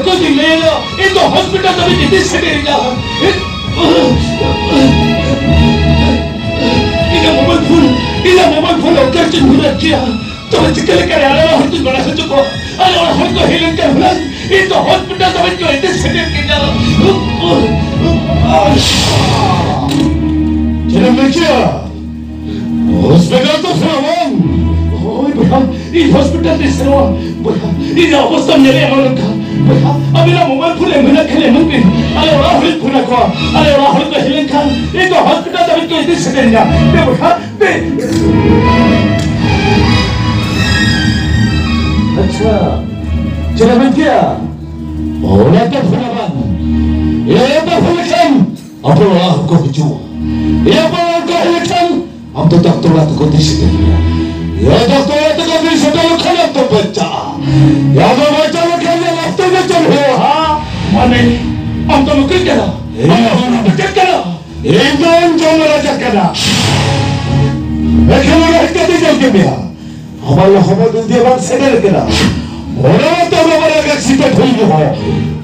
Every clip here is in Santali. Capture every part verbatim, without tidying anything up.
ᱠᱚ ᱞᱟᱹᱭᱟ, ᱤᱧ ᱫᱚ ᱦᱚᱥᱯᱤᱴᱟᱞ ᱫᱷᱟᱹᱵᱤᱡ ᱤᱫᱤ ᱥᱮᱴᱮᱨᱤᱧᱟ᱾ ᱤᱧᱟᱹᱜ ᱢᱳᱵᱟᱭᱤᱞ ᱯᱷᱳᱱ, ᱤᱧᱟᱹᱜ ᱢᱳᱵᱟᱭᱤᱞ ᱯᱷᱳᱱ ᱚᱠᱟ ᱨᱮᱪᱚᱧ ᱵᱷᱩᱞᱟᱹᱣ ᱠᱮᱭᱟ᱾ ᱛᱚᱵᱮ ᱪᱤᱠᱟᱹ ᱞᱮᱠᱟᱨᱮ ᱟᱞᱮ ᱚᱲᱟᱜ ᱦᱚᱲ ᱫᱚᱧ ᱵᱟᱲᱟᱭ ᱦᱚᱪᱚ ᱠᱚᱣᱟ? ᱟᱞᱮ ᱚᱲᱟᱜ ᱦᱚᱲ ᱠᱚ ᱦᱮᱡ ᱞᱮᱱᱠᱷᱟᱱ ᱦᱩᱱᱟᱹᱝ ᱤᱧ ᱫᱚ ᱦᱚᱥᱯᱤᱴᱟᱞ ᱫᱷᱟᱹᱵᱤᱡ ᱠᱚ ᱤᱫᱤ ᱥᱮᱴᱮᱨ ᱠᱤᱧᱟ᱾ ᱪᱮᱫ ᱮᱢ ᱢᱮᱱ ᱠᱮᱭᱟ? ᱦᱚᱥᱯᱤᱴᱟᱞ ᱫᱚ ᱥᱮᱱᱚᱜ ᱵᱟᱝ? ᱦᱳᱭ ᱵᱚᱭᱦᱟ, ᱤᱧ ᱦᱚᱥᱯᱤᱴᱟᱞ ᱛᱮᱧ ᱥᱮᱱᱚᱜᱼᱟ᱾ ᱵᱚᱭᱦᱟ, ᱤᱧᱟᱹᱜ ᱚᱵᱚᱥᱛᱟᱢ ᱧᱮᱞᱮᱫ ᱮᱢᱚᱱ ᱞᱮᱠᱟ᱾ ᱵᱚᱭᱦᱟ, ᱟᱹᱵᱤᱱᱟᱜ ᱢᱳᱵᱟᱭᱤᱞ ᱯᱷᱳᱱ ᱮᱢ ᱢᱮᱱᱟᱜ ᱠᱷᱟᱱ ᱮᱢᱟᱹᱧ ᱵᱤᱱ᱾ ᱟᱞᱮ ᱚᱲᱟᱜ ᱦᱚᱲᱤᱧ ᱯᱷᱳᱱ ᱟᱠᱚᱣᱟ᱾ ᱟᱞᱮ ᱚᱲᱟᱜ ᱦᱚᱲ ᱠᱚ ᱦᱮᱡ ᱞᱮᱱᱠᱷᱟᱱ ᱤᱧ ᱫᱚ ᱦᱚᱥᱯᱤᱴᱟᱞ ᱫᱷᱟᱹᱵᱤᱡ ᱠᱚ ᱤᱫᱤ ᱥᱮᱴᱮᱨᱤᱧᱟ᱾ ᱫᱮ ᱵᱚᱭᱦᱟ, ᱫᱮ᱾ ᱟᱪᱪᱷᱟ, ᱪᱮᱫ ᱮᱢ ᱢᱮᱱ ᱠᱮᱭᱟ? ᱚᱱᱟ ᱛᱮ ᱯᱷᱳᱱ ᱵᱟᱝ᱾ ᱮ ᱵᱟᱹᱦᱩ ᱞᱮᱠᱟᱱ ᱟᱯᱮ ᱚᱲᱟᱜ ᱦᱚᱸᱠᱚ ᱦᱤᱡᱩᱜᱼᱟ᱾ ᱮ ᱟᱯᱮ ᱚᱲᱟᱜ ᱠᱚ ᱦᱮᱡ ᱞᱮᱠᱷᱟᱱ ᱟᱢ ᱫᱚ ᱰᱟᱠᱛᱚᱨ ᱚᱲᱟᱜ ᱛᱮᱠᱚ ᱤᱫᱤ ᱥᱮᱴᱮᱨ ᱢᱮᱭᱟ᱾ ᱮ ᱰᱟᱠᱛᱚᱨ ᱚᱲᱟᱜ ᱛᱮᱠᱚ ᱤᱫᱤ ᱥᱮᱴᱮᱨ ᱞᱮᱠᱷᱟᱱ ᱟᱢ ᱫᱚ ᱵᱟᱧᱪᱟᱜᱼᱟ᱾ ᱮ ᱟᱢ ᱫᱚ ᱵᱟᱧᱪᱟᱣ ᱞᱮᱠᱷᱟᱱ ᱜᱮ ᱞᱟᱥᱴ ᱨᱮ ᱪᱮᱫ ᱦᱩᱭᱩᱜᱼᱟ, ᱦᱟ? ᱢᱟᱱᱮ, ᱟᱢ ᱫᱚ ᱱᱩᱠᱨᱤ ᱠᱟᱱᱟ? ᱮ ᱟᱢ ᱫᱚ ᱪᱮᱫ ᱠᱟᱱᱟ? ᱤᱧ ᱫᱚ ᱡᱚᱢ ᱨᱟᱡᱟ ᱠᱟᱱᱟ᱾ ᱮᱠᱷᱮᱱ ᱚᱱᱟ ᱦᱮᱡ ᱠᱟᱛᱮ ᱡᱚᱢ ᱠᱮᱫ ᱢᱮᱭᱟ᱾ ᱟᱢᱟᱜ ᱞᱟᱦᱟ ᱵᱚᱫᱚᱞ ᱫᱤᱭᱮ ᱵᱟᱝ ᱥᱮᱴᱮᱨ ᱠᱟᱱᱟ᱾ ᱚᱱᱟ ᱛᱮ ᱟᱢᱟᱜ ᱵᱟᱨᱭᱟ ᱜᱮ ᱮᱠᱥᱤᱰᱮᱱᱴ ᱦᱩᱭ ᱮᱱᱟ᱾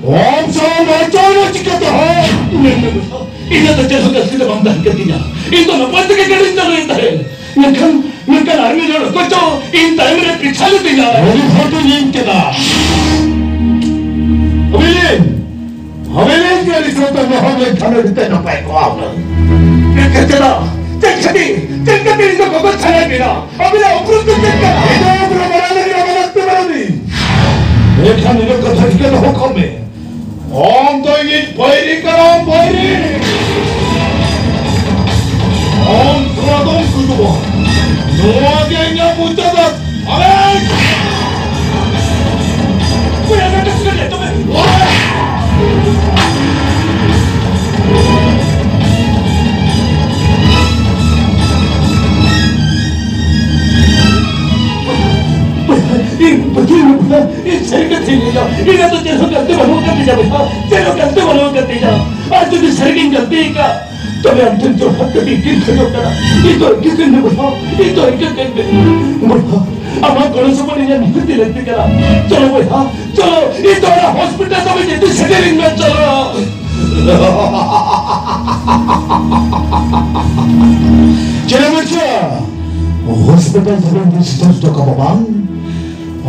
ᱟᱢ ᱥᱟᱶ ᱵᱟᱧᱪᱟᱣ ᱮᱱᱟ ᱪᱤᱠᱟᱹᱛᱮ ᱦᱚᱸ? ᱢᱮᱱ ᱢᱮ ᱵᱚᱭᱦᱟ, ᱤᱧᱟᱹᱜ ᱫᱚ ᱪᱮᱫ ᱦᱚᱸ ᱜᱟᱹᱞᱛᱤ ᱫᱚ ᱵᱟᱝ ᱛᱟᱦᱮᱸ ᱠᱟᱱ ᱛᱤᱧᱟ᱾ ᱤᱧ ᱫᱚ ᱱᱟᱯᱟᱭ ᱛᱮᱜᱮ ᱜᱟᱹᱰᱤᱧ ᱪᱟᱹᱞᱩᱭᱮᱫ ᱛᱟᱦᱮᱸᱫ᱾ ᱢᱮᱱᱠᱷᱟᱱ, ᱢᱮᱱᱠᱷᱟᱱ ᱟᱨ ᱢᱤᱫ ᱦᱚᱲ ᱚᱠᱚᱭ ᱪᱚ ᱤᱧ ᱛᱟᱭᱚᱢ ᱨᱮ ᱯᱤᱪᱷᱟ ᱞᱤᱫᱤᱧᱟ᱾ ᱩᱱᱤ ᱦᱚᱲ ᱫᱚ ᱤᱧ ᱠᱟᱱᱟ᱾ ᱦᱟᱵᱤᱞᱤᱱ, ᱦᱟᱵᱤᱞᱤᱱ ᱜᱮ ᱟᱹᱰᱤ ᱥᱚᱠᱛᱚ ᱢᱚᱦᱚᱨ ᱞᱮᱱᱠᱷᱟᱱ ᱟᱹᱰᱤ ᱛᱮ ᱱᱟᱯᱟᱭ ᱠᱚᱜᱼᱟ ᱦᱩᱱᱟᱹᱝ᱾ ᱪᱮᱫ ᱠᱷᱟᱹᱛᱤᱨ? ᱪᱮᱫ ᱠᱷᱟᱹᱛᱤᱨ? ᱪᱮᱫ ᱠᱷᱟᱹᱛᱤᱨ ᱤᱧ ᱫᱚ ᱜᱚᱜᱚᱡ ᱥᱟᱱᱟᱭᱮᱫ ᱵᱤᱱᱟ? ᱟᱹᱵᱤᱱᱟᱜ ᱩᱯᱨᱩᱢ ᱫᱚ ᱪᱮᱫ ᱠᱟᱱᱟ? ᱤᱧ ᱫᱚ ᱩᱯᱨᱩᱢ ᱵᱟᱲᱟᱭ ᱞᱟᱹᱜᱤᱫ ᱟᱢᱟᱜ ᱞᱟᱹᱠᱛᱤ ᱵᱟᱹᱱᱩᱜ ᱟᱹᱱᱤᱡ᱾ ᱮᱱᱠᱷᱟᱱ ᱤᱧᱟᱹᱜ ᱠᱟᱛᱷᱟ ᱴᱷᱤᱠᱟᱹ ᱫᱚᱦᱚ ᱠᱟᱜ ᱢᱮ᱾ ᱟᱢ ᱫᱚ ᱤᱧᱤᱡ ᱵᱟᱹᱭᱨᱤ ᱠᱟᱱᱟᱢ, ᱵᱟᱹᱭᱨᱤ᱾ ᱟᱢ ᱛᱷᱚᱲᱟ ᱫᱚᱢ ᱜᱩᱡᱩᱜᱼᱟ᱾ ᱱᱚᱣᱟ ᱜᱮ ᱤᱧᱟᱹᱜ ᱢᱩᱪᱟᱹᱫ ᱟᱥ-, ᱟᱢᱮᱱ! ᱤᱧ ᱵᱟᱹᱜᱤ ᱢᱮ ᱵᱚᱭᱦᱟ, ᱤᱧ ᱥᱟᱹᱨᱤ ᱠᱟᱛᱷᱟᱧ ᱞᱟᱹᱭᱟ, ᱤᱧᱟᱹᱜ ᱫᱚ ᱪᱮᱫ ᱦᱚᱸ ᱜᱟᱹᱞᱛᱤ ᱵᱟᱹᱱᱩᱜ ᱟᱠᱟᱫ ᱛᱤᱧᱟ ᱵᱚᱭᱦᱟ, ᱪᱮᱫ ᱦᱚᱸ ᱜᱟᱹᱞᱛᱤ ᱵᱟᱹᱱᱩᱜ ᱟᱠᱟᱫ ᱛᱤᱧᱟ᱾ ᱟᱨ ᱡᱩᱫᱤ ᱥᱟᱹᱨᱤ ᱜᱤᱧ ᱜᱟᱹᱞᱛᱤ ᱟᱠᱟᱫ, ᱛᱚᱵᱮ ᱟᱢ ᱴᱷᱮᱱ ᱡᱚᱦᱟᱨ ᱠᱟᱛᱮ ᱤᱧ ᱠᱷᱚᱡᱚᱜ ᱠᱟᱱᱟ, ᱤᱧ ᱫᱚ ᱤᱠᱟᱹ ᱠᱟᱹᱧ ᱢᱮ ᱵᱚᱭᱦᱟ, ᱤᱧ ᱫᱚ ᱤᱠᱟᱹ ᱠᱟᱹᱧ ᱢᱮ ᱵᱚᱭᱦᱟ᱾ ᱟᱢᱟᱜ ᱜᱚᱲᱚ ᱥᱚᱯᱚᱦᱚᱫ ᱤᱧᱟᱜ ᱱᱤᱦᱟᱹᱛ ᱜᱮ ᱞᱟᱹᱠᱛᱤ ᱠᱟᱱᱟ᱾ ᱪᱚᱞᱚ ᱵᱚᱭᱦᱟ, ᱪᱚᱞᱚ, ᱤᱧ ᱫᱚ ᱚᱱᱟ ᱦᱚᱥᱯᱤᱴᱟᱞ ᱫᱷᱟᱹᱵᱤᱡ ᱤᱫᱤ ᱥᱮᱴᱮᱨᱤᱧ ᱢᱮ, ᱪᱚᱞᱚ᱾ ᱪᱮᱫ ᱮᱢ ᱢᱮᱱ ᱠᱮᱫᱟ? ᱦᱚᱥᱯᱤᱴᱟᱞ ᱫᱷᱟᱹᱵᱤᱡ ᱤᱫᱤ ᱥᱮᱴᱮᱨ ᱦᱚᱴᱚ ᱠᱟᱢᱟ ᱵᱟᱝ?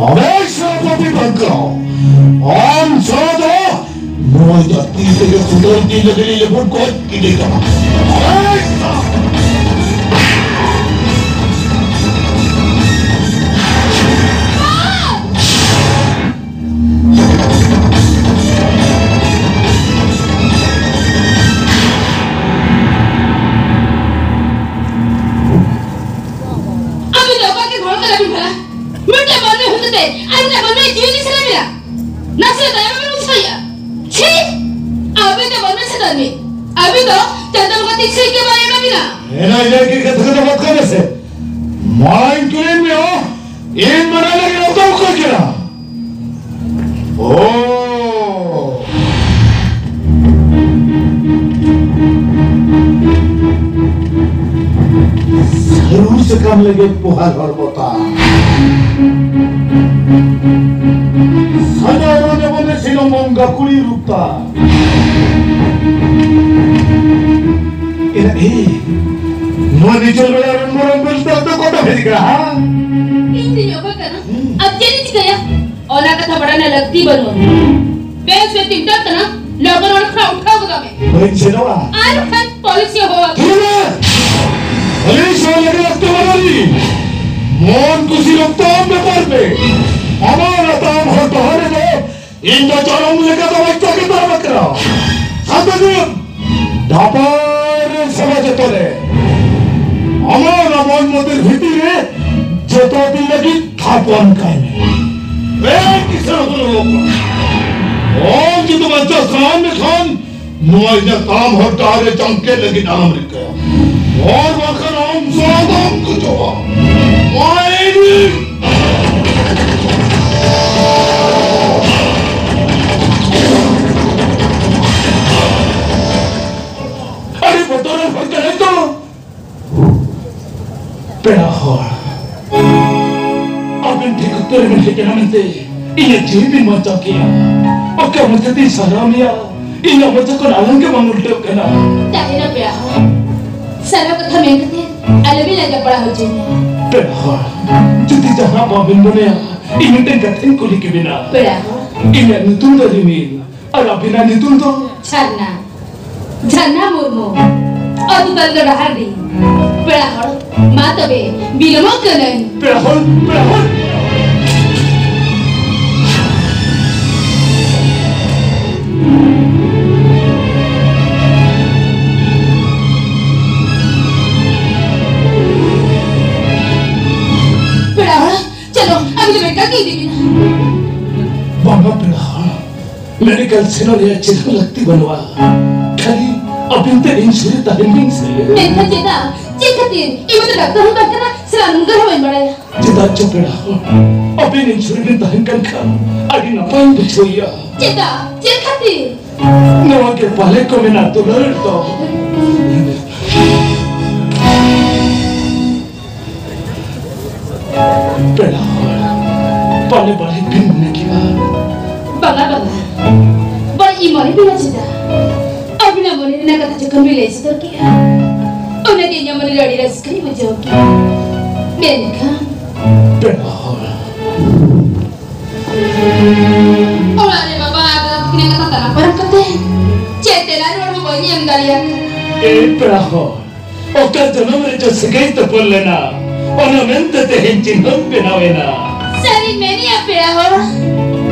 ᱟᱵᱮ ᱥᱮᱱᱟᱯᱚᱛᱤ ᱵᱷᱟᱜᱽᱜᱚ, ᱟᱢ ᱥᱟᱶ ᱫᱚ ᱱᱚᱣᱟ ᱫᱷᱟᱹᱨᱛᱤ ᱛᱮᱜᱮ ᱯᱷᱩᱴᱟᱹᱣ ᱛᱤ ᱞᱟᱹᱜᱤᱫ ᱞᱮ ᱵᱚᱱ ᱜᱚᱡ ᱜᱤᱰᱤ ᱠᱟᱢᱟ᱾ ᱟᱵᱮ ᱥᱟᱶ ᱟᱵᱤᱱ ᱫᱚ ᱚᱠᱟ ᱠᱤᱱ ᱦᱚᱲ ᱠᱟᱱᱟ ᱵᱤᱱ ᱵᱷᱟᱞᱟ? ᱢᱤᱫᱴᱟᱝ ᱢᱟᱹᱱᱢᱤ ᱦᱩᱭ ᱠᱟᱛᱮ ᱟᱨ ᱢᱤᱫᱴᱟᱝ ᱢᱟᱹᱱᱢᱤ ᱡᱤᱣᱤ ᱵᱤᱱ ᱥᱟᱱᱟ ᱵᱤᱱᱟ? ᱱᱟᱥᱮ ᱫᱟᱭᱟ ᱵᱟᱵᱤᱱ ᱵᱩᱡᱷᱟᱹᱣᱮᱫᱼᱟ? ᱪᱷᱤ! ᱟᱵᱤᱱ ᱫᱚ ᱢᱟᱹᱱᱢᱤ ᱥᱮ ᱫᱟᱹᱱᱢᱤ? ᱟᱵᱤᱱ ᱫᱚ ᱪᱟᱸᱫᱚ ᱵᱚᱸᱜᱟ ᱛᱤᱥ ᱦᱚᱸ ᱤᱠᱟᱹ ᱵᱟᱭ ᱮᱢᱟ ᱵᱤᱱᱟ᱾ ᱮᱱᱟ ᱡᱟᱭ ᱠᱤ ᱠᱟᱛᱷᱟ ᱠᱚᱫᱚ ᱵᱟᱫ ᱠᱟᱜ ᱢᱮᱥᱮ᱾ ᱢᱟᱧ ᱠᱩᱞᱤᱭᱮᱫ ᱢᱮᱭᱟ, ᱤᱧ ᱢᱟᱱᱟ ᱞᱟᱹᱜᱤᱫ ᱚᱠᱟ ᱚᱠᱟ ᱠᱟᱱᱟ? ᱳ᱾ ᱥᱟᱹᱨᱩ ᱥᱟᱠᱟᱢ ᱞᱟᱹᱜᱤᱫ ᱯᱳᱦᱟᱞ ᱦᱚᱲᱢᱚ ᱛᱟᱢ᱾ ᱥᱟᱡᱟᱣ ᱨᱚᱝ ᱮ ᱵᱚᱞᱮ ᱥᱤᱞᱚᱢ ᱵᱚᱸᱜᱟ ᱠᱩᱲᱤ ᱨᱩᱯ ᱛᱟᱢ᱾ ᱮᱱᱟ, ᱮ, ᱱᱚᱣᱟ ᱱᱤᱡᱚᱨ ᱵᱮᱲᱟ ᱨᱮᱱ ᱢᱚᱨᱚᱢ ᱵᱮᱞ ᱛᱟᱢ ᱫᱚ ᱠᱚᱛᱚ ᱵᱷᱮᱡ ᱠᱟᱱᱟ, ᱦᱟ? ᱤᱧ ᱫᱩᱧ ᱚᱠᱚᱭ ᱠᱟᱱᱟ? ᱟᱨ ᱪᱮᱫ ᱤᱧ ᱪᱤᱠᱟᱹᱭᱟ? ᱚᱱᱟ ᱠᱟᱛᱷᱟ ᱵᱟᱲᱟᱭ ᱨᱮᱱᱟᱜ ᱞᱟᱹᱠᱛᱤ ᱵᱟᱹᱱᱩᱜᱼᱟ᱾ ᱵᱮᱥ ᱵᱮᱥ ᱛᱤᱧ ᱢᱮᱛᱟᱜ ᱠᱟᱱᱟ, ᱞᱚᱜᱚᱱ ᱚᱸᱰᱮ ᱠᱷᱚᱱᱟᱜ ᱩᱴᱷᱟᱹᱣ ᱜᱚᱫᱚᱜ ᱢᱮ᱾ ᱵᱟᱹᱧ ᱥᱮᱱᱚᱜᱼᱟ᱾ ᱟᱨ ᱵᱟᱠᱷᱟᱱ ᱯᱩᱞᱤᱥ ᱮ ᱦᱚᱦᱚ ᱟᱠᱟᱫᱟ᱾ ᱛᱷᱤᱨ ᱢᱮ! ᱯᱩᱞᱤᱥ ᱦᱚᱸ ᱞᱟᱹᱜᱤᱫ ᱚᱠᱛᱚ ᱵᱟᱹᱱᱩᱜᱼᱟ᱾ ᱢᱚᱱ ᱠᱩᱥᱤ ᱚᱠᱛᱚ ᱟᱢ ᱵᱮᱯᱟᱨ ᱯᱮ᱾ ᱟᱢᱟᱜ ᱟᱛᱟᱝ ᱦᱚᱨ ᱰᱟᱦᱟᱨ ᱨᱮᱫᱚ ᱤᱧ ᱫᱚ ᱡᱟᱱᱟᱢ ᱞᱮᱠᱟ ᱫᱚ ᱵᱟᱧᱪᱟᱣ ᱜᱮ ᱛᱟᱦᱮᱸ ᱠᱟᱱᱟ᱾ ᱥᱟᱱᱛᱟᱲ ᱫᱷᱟᱯᱟᱨ ᱥᱮᱵᱟ ᱡᱚᱛᱚᱱ ᱨᱮ ᱟᱢᱟᱜ ᱚᱱᱟ ᱢᱚᱱ ᱢᱚᱱᱫᱤᱨ ᱵᱷᱤᱛᱤᱨ ᱨᱮ ᱡᱚᱛᱚ ᱫᱤᱱ ᱞᱟᱹᱜᱤᱫ ᱛᱷᱟᱯᱚᱱ ᱠᱟᱭ ᱢᱮ᱾ ᱮ ᱠᱤᱥᱟᱹᱬ ᱦᱚᱯᱚᱱ ᱦᱚᱯᱚᱱ, ᱟᱢ ᱡᱩᱫᱤ ᱵᱟᱧᱪᱟᱣ ᱥᱟᱱᱟᱢ ᱞᱮᱠᱷᱟᱱ ᱱᱚᱣᱟ ᱤᱧᱟᱹᱜ ᱛᱟᱲᱟᱢ ᱦᱚᱨ ᱰᱟᱦᱟᱨ ᱨᱮ ᱪᱟᱢᱠᱮ ᱞᱟᱹᱜᱤᱫ ᱟᱞᱚᱢ ᱨᱤᱠᱟᱹᱭᱟ, ᱟᱨ ᱵᱟᱝᱠᱷᱟᱱ ᱟᱢ ᱥᱟᱱᱟᱢ ᱜᱩᱡᱩᱜᱼᱟ᱾ ᱢᱟᱭᱨᱤ! ᱟᱹᱰᱤ ᱵᱚᱛᱚᱨᱟᱱ ᱦᱚᱲ ᱠᱟᱱᱟᱭ ᱛᱚ᱾ ᱯᱮᱲᱟ ᱦᱚᱲ᱾ ᱟᱵᱮᱱ ᱴᱷᱤᱠ ᱚᱠᱛᱚ ᱨᱮᱵᱮᱱ ᱦᱮᱡ ᱮᱱᱟ ᱢᱮᱱᱛᱮ ᱤᱧᱟᱹᱜ ᱡᱤᱣᱤ ᱵᱤᱱ ᱵᱟᱧᱪᱟᱣ ᱠᱮᱜᱼᱟ᱾ ᱚᱠᱟ ᱢᱚᱪᱟᱛᱤᱧ ᱥᱟᱨᱦᱟᱣ ᱢᱮᱭᱟ? ᱤᱧᱟᱹᱜ ᱢᱚᱪᱟ ᱠᱷᱚᱱ ᱟᱲᱟᱝ ᱜᱮ ᱵᱟᱝ ᱩᱞᱴᱟᱹᱜ ᱠᱟᱱᱟ᱾ ᱛᱟᱦᱮᱱᱟ ᱯᱮᱲᱟ ᱦᱚᱲ, ᱥᱟᱨᱦᱟᱣ ᱠᱟᱛᱷᱟ ᱢᱮᱱ ᱠᱟᱛᱮ ᱟᱞᱚᱵᱤᱱ ᱞᱟᱡᱟᱣ ᱵᱟᱲᱟ ᱦᱚᱪᱚᱧᱟ᱾ ᱯᱮᱲᱟ ᱦᱚᱲ, ᱡᱩᱫᱤ ᱡᱟᱦᱟᱸ ᱵᱟᱵᱤᱱ ᱢᱚᱱᱮᱭᱟ, ᱤᱧ ᱢᱤᱫᱴᱮᱱ ᱠᱟᱛᱷᱟᱧ ᱠᱩᱞᱤ ᱠᱮᱵᱤᱱᱟ᱾ ᱯᱮᱲᱟ ᱦᱚᱲ᱾ ᱤᱧᱟᱹᱜ ᱧᱩᱛᱩᱢ ᱫᱚ ᱨᱤᱢᱤᱞ, ᱟᱨ ᱟᱹᱵᱤᱱᱟᱜ ᱧᱩᱛᱩᱢ ᱫᱚ? ᱡᱷᱟᱨᱱᱟ᱾ ᱡᱷᱟᱨᱱᱟ ᱢᱩᱨᱢᱩ᱾ ᱟᱹᱛᱩ ᱛᱟᱞᱮ ᱫᱚ ᱰᱟᱦᱟᱨᱰᱤ᱾ ᱯᱮᱲᱟ ᱦᱚᱲ, ᱢᱟ ᱛᱚᱵᱮ, ᱵᱤᱞᱚᱢᱚᱜ ᱠᱟᱹᱱᱟᱹᱧ᱾ ᱯᱮᱲᱟ ᱦᱚᱲ, ᱯᱮᱲᱟ ᱦᱚᱲ᱾ ᱯᱮᱲᱟ ᱦᱚᱲ, ᱪᱚᱞᱚ, ᱟᱹᱵᱤᱱ ᱫᱚ ᱢᱮᱰᱤᱠᱮᱞ ᱜᱮ ᱤᱫᱤ ᱵᱤᱱ᱾ ᱵᱟᱝᱟ ᱯᱮᱲᱟ ᱦᱚᱲ, ᱢᱮᱰᱤᱠᱮᱞ ᱥᱮᱱᱚᱜ ᱨᱮᱭᱟᱜ ᱪᱮᱫ ᱦᱚᱸ ᱞᱟᱹᱠᱛᱤ ᱵᱟᱹᱱᱩᱜᱼᱟ᱾ ᱠᱷᱟᱹᱞᱤ ᱟᱹᱵᱤᱱ ᱛᱮ ᱤᱧ ᱥᱩᱨ ᱨᱮ ᱛᱟᱦᱮᱱ ᱵᱤᱱ ᱥᱮ᱾ ᱢᱮᱱᱠᱷᱟᱱ ᱪᱮᱫᱟᱜ? ᱪᱮᱫ ᱠᱷᱟᱹᱛᱤᱨ? ᱤᱧ ᱢᱟᱛᱚ ᱰᱟᱠᱛᱟᱨ ᱦᱚᱸ ᱵᱟᱝ ᱠᱟᱱᱟ, ᱥᱮ ᱨᱟᱱ ᱢᱩᱨᱜᱟᱹᱱ ᱦᱚᱸ ᱵᱟᱹᱧ ᱵᱟᱲᱟᱭᱟ᱾ ᱪᱮᱫᱟᱜ ᱪᱚ ᱯᱮᱲᱟ ᱦᱚᱲ, ᱟᱹᱵᱤᱱ ᱤᱧ ᱥᱩᱨ ᱨᱮᱵᱤᱱ ᱛᱟᱦᱮᱱ ᱠᱟᱱ ᱠᱷᱟᱱ ᱟᱹᱰᱤ ᱱᱟᱯᱟᱭᱤᱧ ᱵᱩᱡᱷᱟᱹᱣᱮᱫᱼᱟ᱾ ᱪᱮᱫᱟᱜ? ᱪᱮᱫ ᱠᱷᱟᱹᱛᱤᱨ? ᱱᱚᱣᱟ ᱜᱮ ᱯᱟᱞᱮ ᱠᱚ ᱢᱮᱱᱟ ᱫᱩᱞᱟᱹᱲ ᱫᱚ᱾ ᱯᱮᱲᱟ ᱦᱚᱲ, ᱯᱟᱞᱮ ᱵᱟᱹᱲᱤᱡ ᱵᱤᱱ ᱢᱚᱱᱮ ᱠᱮᱫᱟ᱾ ᱵᱟᱝᱟ, ᱵᱟᱝᱟ᱾ ᱵᱟᱹᱲᱤᱡ ᱤᱧ ᱢᱚᱱᱮ ᱵᱤᱱᱟ ᱪᱮᱫᱟᱜ? ᱟᱹᱵᱤᱱᱟᱜ ᱢᱚᱱᱮ ᱨᱮᱱᱟᱜ ᱠᱟᱛᱷᱟ ᱡᱚᱠᱷᱚᱱ ᱵᱤᱱ ᱞᱟᱹᱭ ᱥᱚᱫᱚᱨ ᱠᱮᱫᱟ, ᱚᱱᱟᱛᱮ ᱤᱧᱟᱹᱜ ᱢᱚᱱᱮ ᱨᱮ ᱟᱹᱰᱤ ᱨᱟᱹᱥᱠᱟᱹᱧ ᱵᱩᱡᱷᱟᱹᱣ ᱠᱮᱫᱟ᱾ ᱢᱮᱱᱠᱷᱟᱱ ᱯᱮᱲᱟ ᱦᱚᱲ, ᱚᱲᱟᱜ ᱨᱮ ᱵᱟᱵᱟ ᱟᱨ ᱫᱟᱫᱟ ᱛᱟᱹᱠᱤᱱᱟᱜ ᱠᱟᱛᱷᱟ ᱛᱟᱞᱟ ᱯᱟᱨᱚᱢ ᱠᱟᱛᱮ ᱪᱮᱫ ᱛᱮᱞᱟ ᱨᱩᱣᱟᱹᱲ ᱦᱚᱸ ᱵᱟᱹᱧ ᱮᱢ ᱫᱟᱲᱮᱭᱟᱜ ᱠᱟᱱᱟ᱾ ᱮ ᱯᱮᱲᱟ ᱦᱚᱲ, ᱚᱠᱟ ᱡᱚᱱᱚᱢ ᱨᱮᱪᱚ ᱥᱟᱹᱜᱟᱹᱭ ᱛᱚᱯᱚᱞ ᱞᱮᱱᱟ, ᱚᱱᱟ ᱢᱮᱱᱛᱮ ᱛᱮᱦᱮᱧ ᱪᱤᱱᱦᱟᱹᱢ ᱵᱮᱱᱟᱣ ᱮᱱᱟ᱾ ᱥᱟᱹᱨᱤ ᱢᱮᱱᱮᱜᱼᱟ ᱯᱮᱲᱟ ᱦᱚᱲ,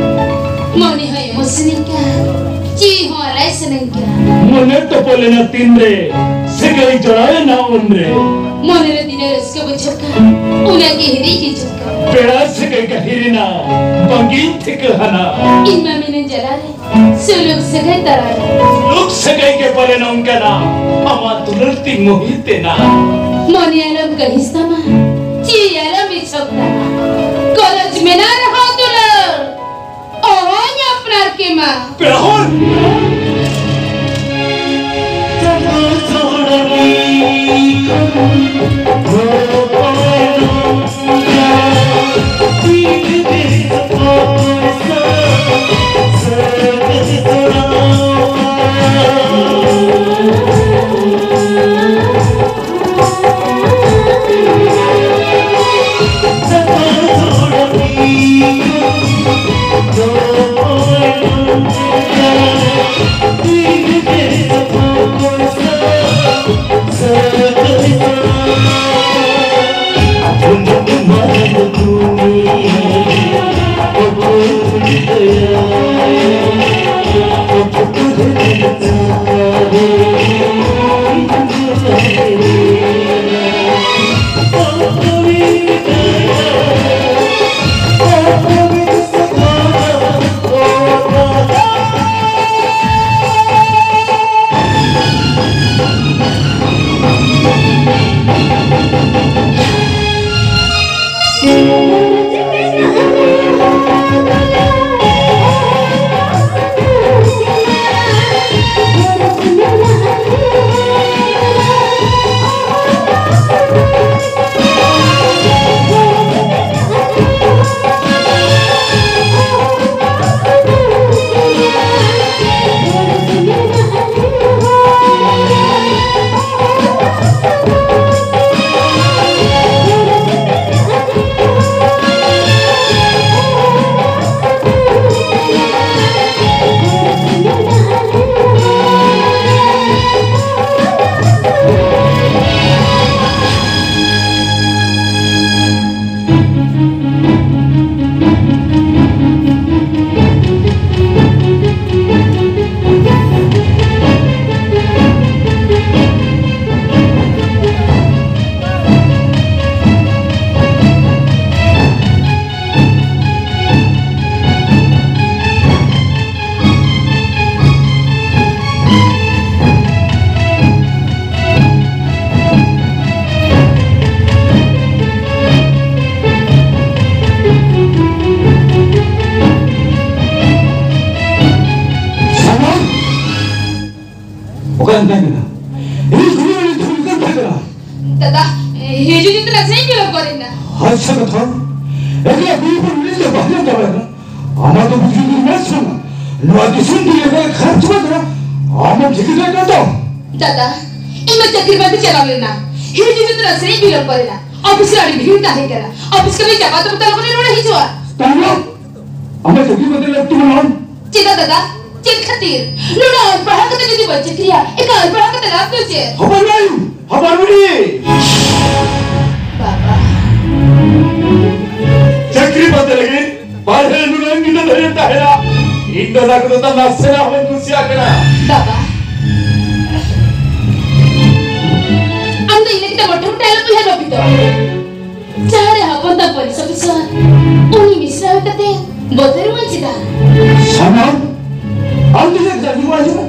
ᱢᱚᱱᱮ ᱦᱚᱸ ᱮᱢᱚᱜ ᱥᱟᱹᱱᱟᱹᱧ ᱠᱟᱱ, ᱡᱤᱣᱤ ᱦᱚᱸ ᱟᱞᱟᱭ ᱥᱟᱹᱱᱟᱹᱧ ᱠᱟᱱ᱾ ᱢᱚᱱᱮ ᱛᱚᱯᱚᱞ ᱮᱱᱟ ᱛᱤᱱᱨᱮ, ᱥᱟᱹᱜᱟᱹᱭ ᱡᱚᱲᱟᱣ ᱮᱱᱟ ᱩᱱᱨᱮ᱾ ᱢᱚᱱᱮ ᱨᱮ ᱛᱤᱱᱟᱹᱜ ᱨᱟᱹᱥᱠᱟᱹ ᱵᱩᱡᱷᱟᱹᱜ ᱠᱟᱱ, ᱩᱱᱟᱹᱜ ᱜᱮ ᱦᱤᱨᱤᱡ ᱦᱤᱡᱩᱜ ᱠᱟᱱ᱾ ᱯᱮᱲᱟ ᱥᱟᱹᱜᱟᱹᱭ ᱜᱟᱹᱦᱤᱨ ᱮᱱᱟ, ᱵᱟᱝᱜᱤᱧ ᱴᱷᱤᱠᱟᱹ ᱦᱟᱱᱟ᱾ ᱤᱧ ᱢᱟ ᱢᱤᱱᱟᱹᱧ ᱡᱟᱞᱟ ᱨᱮ, ᱥᱩᱞᱩᱠ ᱥᱟᱹᱜᱟᱹᱭ ᱛᱟᱞᱟᱨᱮ᱾ ᱥᱩᱞᱩᱠ ᱥᱟᱹᱜᱟᱹᱭ ᱜᱮ ᱯᱟᱞᱮ ᱱᱚᱝᱠᱟᱱᱟ, ᱟᱢᱟᱜ ᱫᱩᱞᱟᱹᱲ ᱛᱤᱧ ᱢᱳᱦᱤᱛ ᱮᱱᱟ᱾ ᱢᱚᱱᱮ ᱟᱞᱚᱢ ᱠᱟᱹᱦᱤᱥ ᱛᱟᱢᱟ, ᱡᱤᱣᱤ ᱟᱞᱚᱢ ᱤᱪᱷᱚᱠ ᱛᱟᱢᱟ᱾ ᱜᱚᱨᱚᱡᱽ ᱢᱮᱱᱟᱜ ᱨᱮᱦᱚᱸ ᱫᱩᱞᱟᱹᱲ, ᱚᱦᱚᱧ ᱟᱯᱱᱟᱨ ᱠᱮᱢᱟ᱾ ᱯᱮᱲᱟ ᱦᱚᱲ! ᱛᱟᱦᱮᱸ ᱠᱟᱱᱟ᱾ ᱤᱧ ᱠᱩᱲᱤ ᱩᱱᱤ ᱫᱷᱩᱢᱠᱟᱹ ᱛᱟᱦᱮᱸ ᱠᱟᱱᱟ᱾ ᱫᱟᱫᱟ, ᱦᱤᱡᱩᱜ ᱡᱩᱛ ᱨᱮ ᱥᱮᱧ ᱵᱤᱞᱚᱢ ᱜᱚᱫ ᱮᱱᱟ᱾ ᱟᱪᱪᱷᱟ ᱠᱟᱛᱷᱟ, ᱮᱠᱞᱟ ᱠᱩᱲᱤ ᱦᱚᱯᱚᱱ ᱩᱱᱤ ᱫᱚ ᱵᱟᱦᱨᱮ ᱪᱟᱵᱟᱭᱮᱱᱟ᱾ ᱟᱢᱟᱜ ᱫᱚ ᱵᱩᱡᱷᱟᱹᱣ ᱜᱮ ᱵᱟᱝ ᱥᱟᱱᱟ᱾ ᱱᱚᱣᱟ ᱫᱤᱥᱚᱢ ᱫᱩᱱᱤᱭᱟᱹ ᱨᱮ ᱠᱷᱟᱨᱪ ᱵᱟᱝ ᱠᱟᱱᱟ᱾ ᱟᱢᱮᱢ ᱴᱷᱤᱠᱟᱹ ᱫᱟᱲᱮᱭᱟᱜ ᱠᱟᱱᱟ ᱛᱚ? ᱫᱟᱫᱟ, ᱤᱧ ᱢᱟ ᱪᱟᱹᱠᱨᱤ ᱵᱟᱹᱧ ᱪᱟᱞᱟᱣ ᱞᱮᱱᱟ᱾ ᱦᱤᱡᱩᱜ ᱡᱩᱛ ᱨᱮ ᱥᱮᱧ ᱵᱤᱞᱚᱢ ᱜᱚᱫ ᱮᱱᱟ᱾ ᱚᱯᱷᱤᱥ ᱨᱮ ᱟᱹᱰᱤ ᱵᱷᱤᱲ ᱛᱟᱦᱮᱸ ᱠᱟᱱᱟ᱾ ᱚᱯᱷᱤᱥ ᱠᱟᱹᱢᱤ ᱪᱟᱵᱟ ᱛᱚᱵᱮ ᱛᱚ ᱞᱚᱜᱚᱱ ᱤᱧ ᱨᱩᱣᱟᱹᱲ ᱦᱤᱡᱩᱜᱼᱟ᱾ ᱛᱟᱭᱚᱢ, ᱟᱢᱟᱜ ᱪᱟᱹᱠᱨᱤ ᱵᱟᱹᱛᱤᱞ ᱞᱟᱹᱠᱛᱤ ᱵᱟᱹᱱᱩᱜᱼᱟ᱾ ᱪᱮᱫᱟᱜ ᱫᱟᱫᱟ? ᱪᱮᱫ ᱠᱷᱟᱹᱛᱤᱨ? ᱱᱩᱱᱟᱹᱜ ᱚᱞ ᱯᱟᱲᱦᱟᱣ ᱠᱟᱛᱮ ᱡᱩᱫᱤ ᱵᱟᱹᱧ ᱪᱟᱹᱠᱨᱤᱭᱟ, ᱮᱱᱠᱷᱟᱱ ᱚᱞ ᱯᱟᱲᱦᱟᱣ ᱠᱟᱛᱮ ᱞᱟᱵᱷ ᱫᱚ ᱪᱮᱫ? ᱦᱚᱯᱚᱱ ᱢᱟᱹᱭ, ᱦᱚᱯᱚᱱ ᱵᱩᱰᱷᱤ᱾ ᱵᱟᱵᱟ᱾ ᱪᱟᱹᱠᱨᱤ ᱯᱟᱱᱛᱮ ᱞᱟᱹᱜᱤᱫ ᱵᱟᱨᱦᱮ ᱱᱩᱱᱟᱹᱜ ᱧᱤᱫᱟᱹ ᱫᱷᱟᱹᱨᱤᱡ ᱛᱟᱦᱮᱱᱟ᱾ ᱤᱧ ᱫᱚ ᱚᱱᱟ ᱠᱚᱫᱚ ᱛᱟᱢ ᱱᱟᱥᱮᱱᱟᱜ ᱦᱚᱸ ᱵᱟᱹᱧ ᱠᱩᱥᱤᱭᱟᱜ ᱠᱟᱱᱟ᱾ ᱵᱟᱵᱟ, ᱟᱢ ᱫᱚ ᱤᱧ ᱞᱟᱹᱜᱤᱫ ᱛᱮ ᱢᱚᱴᱷᱮ ᱢᱚᱴᱷᱮ ᱟᱞᱚᱢ ᱩᱭᱦᱟᱹᱨ ᱵᱷᱟᱵᱤᱛᱚᱜᱼᱟ᱾ ᱡᱟᱦᱟᱸᱨᱮ ᱦᱚᱯᱚᱱ ᱛᱟᱢ ᱯᱩᱞᱤᱥ ᱚᱯᱷᱤᱥᱟᱨ, ᱩᱱᱤ ᱢᱤᱥᱨᱟ ᱠᱟᱛᱮ ᱵᱚᱛᱚᱨ ᱢᱟᱹᱧ ᱪᱮᱫᱟ᱾ ᱥᱟᱱᱟᱢ, ᱟᱢ ᱫᱚ ᱪᱮᱫ ᱡᱟᱹᱱᱤ ᱵᱟᱝ ᱦᱤᱡᱩᱜᱼᱟ?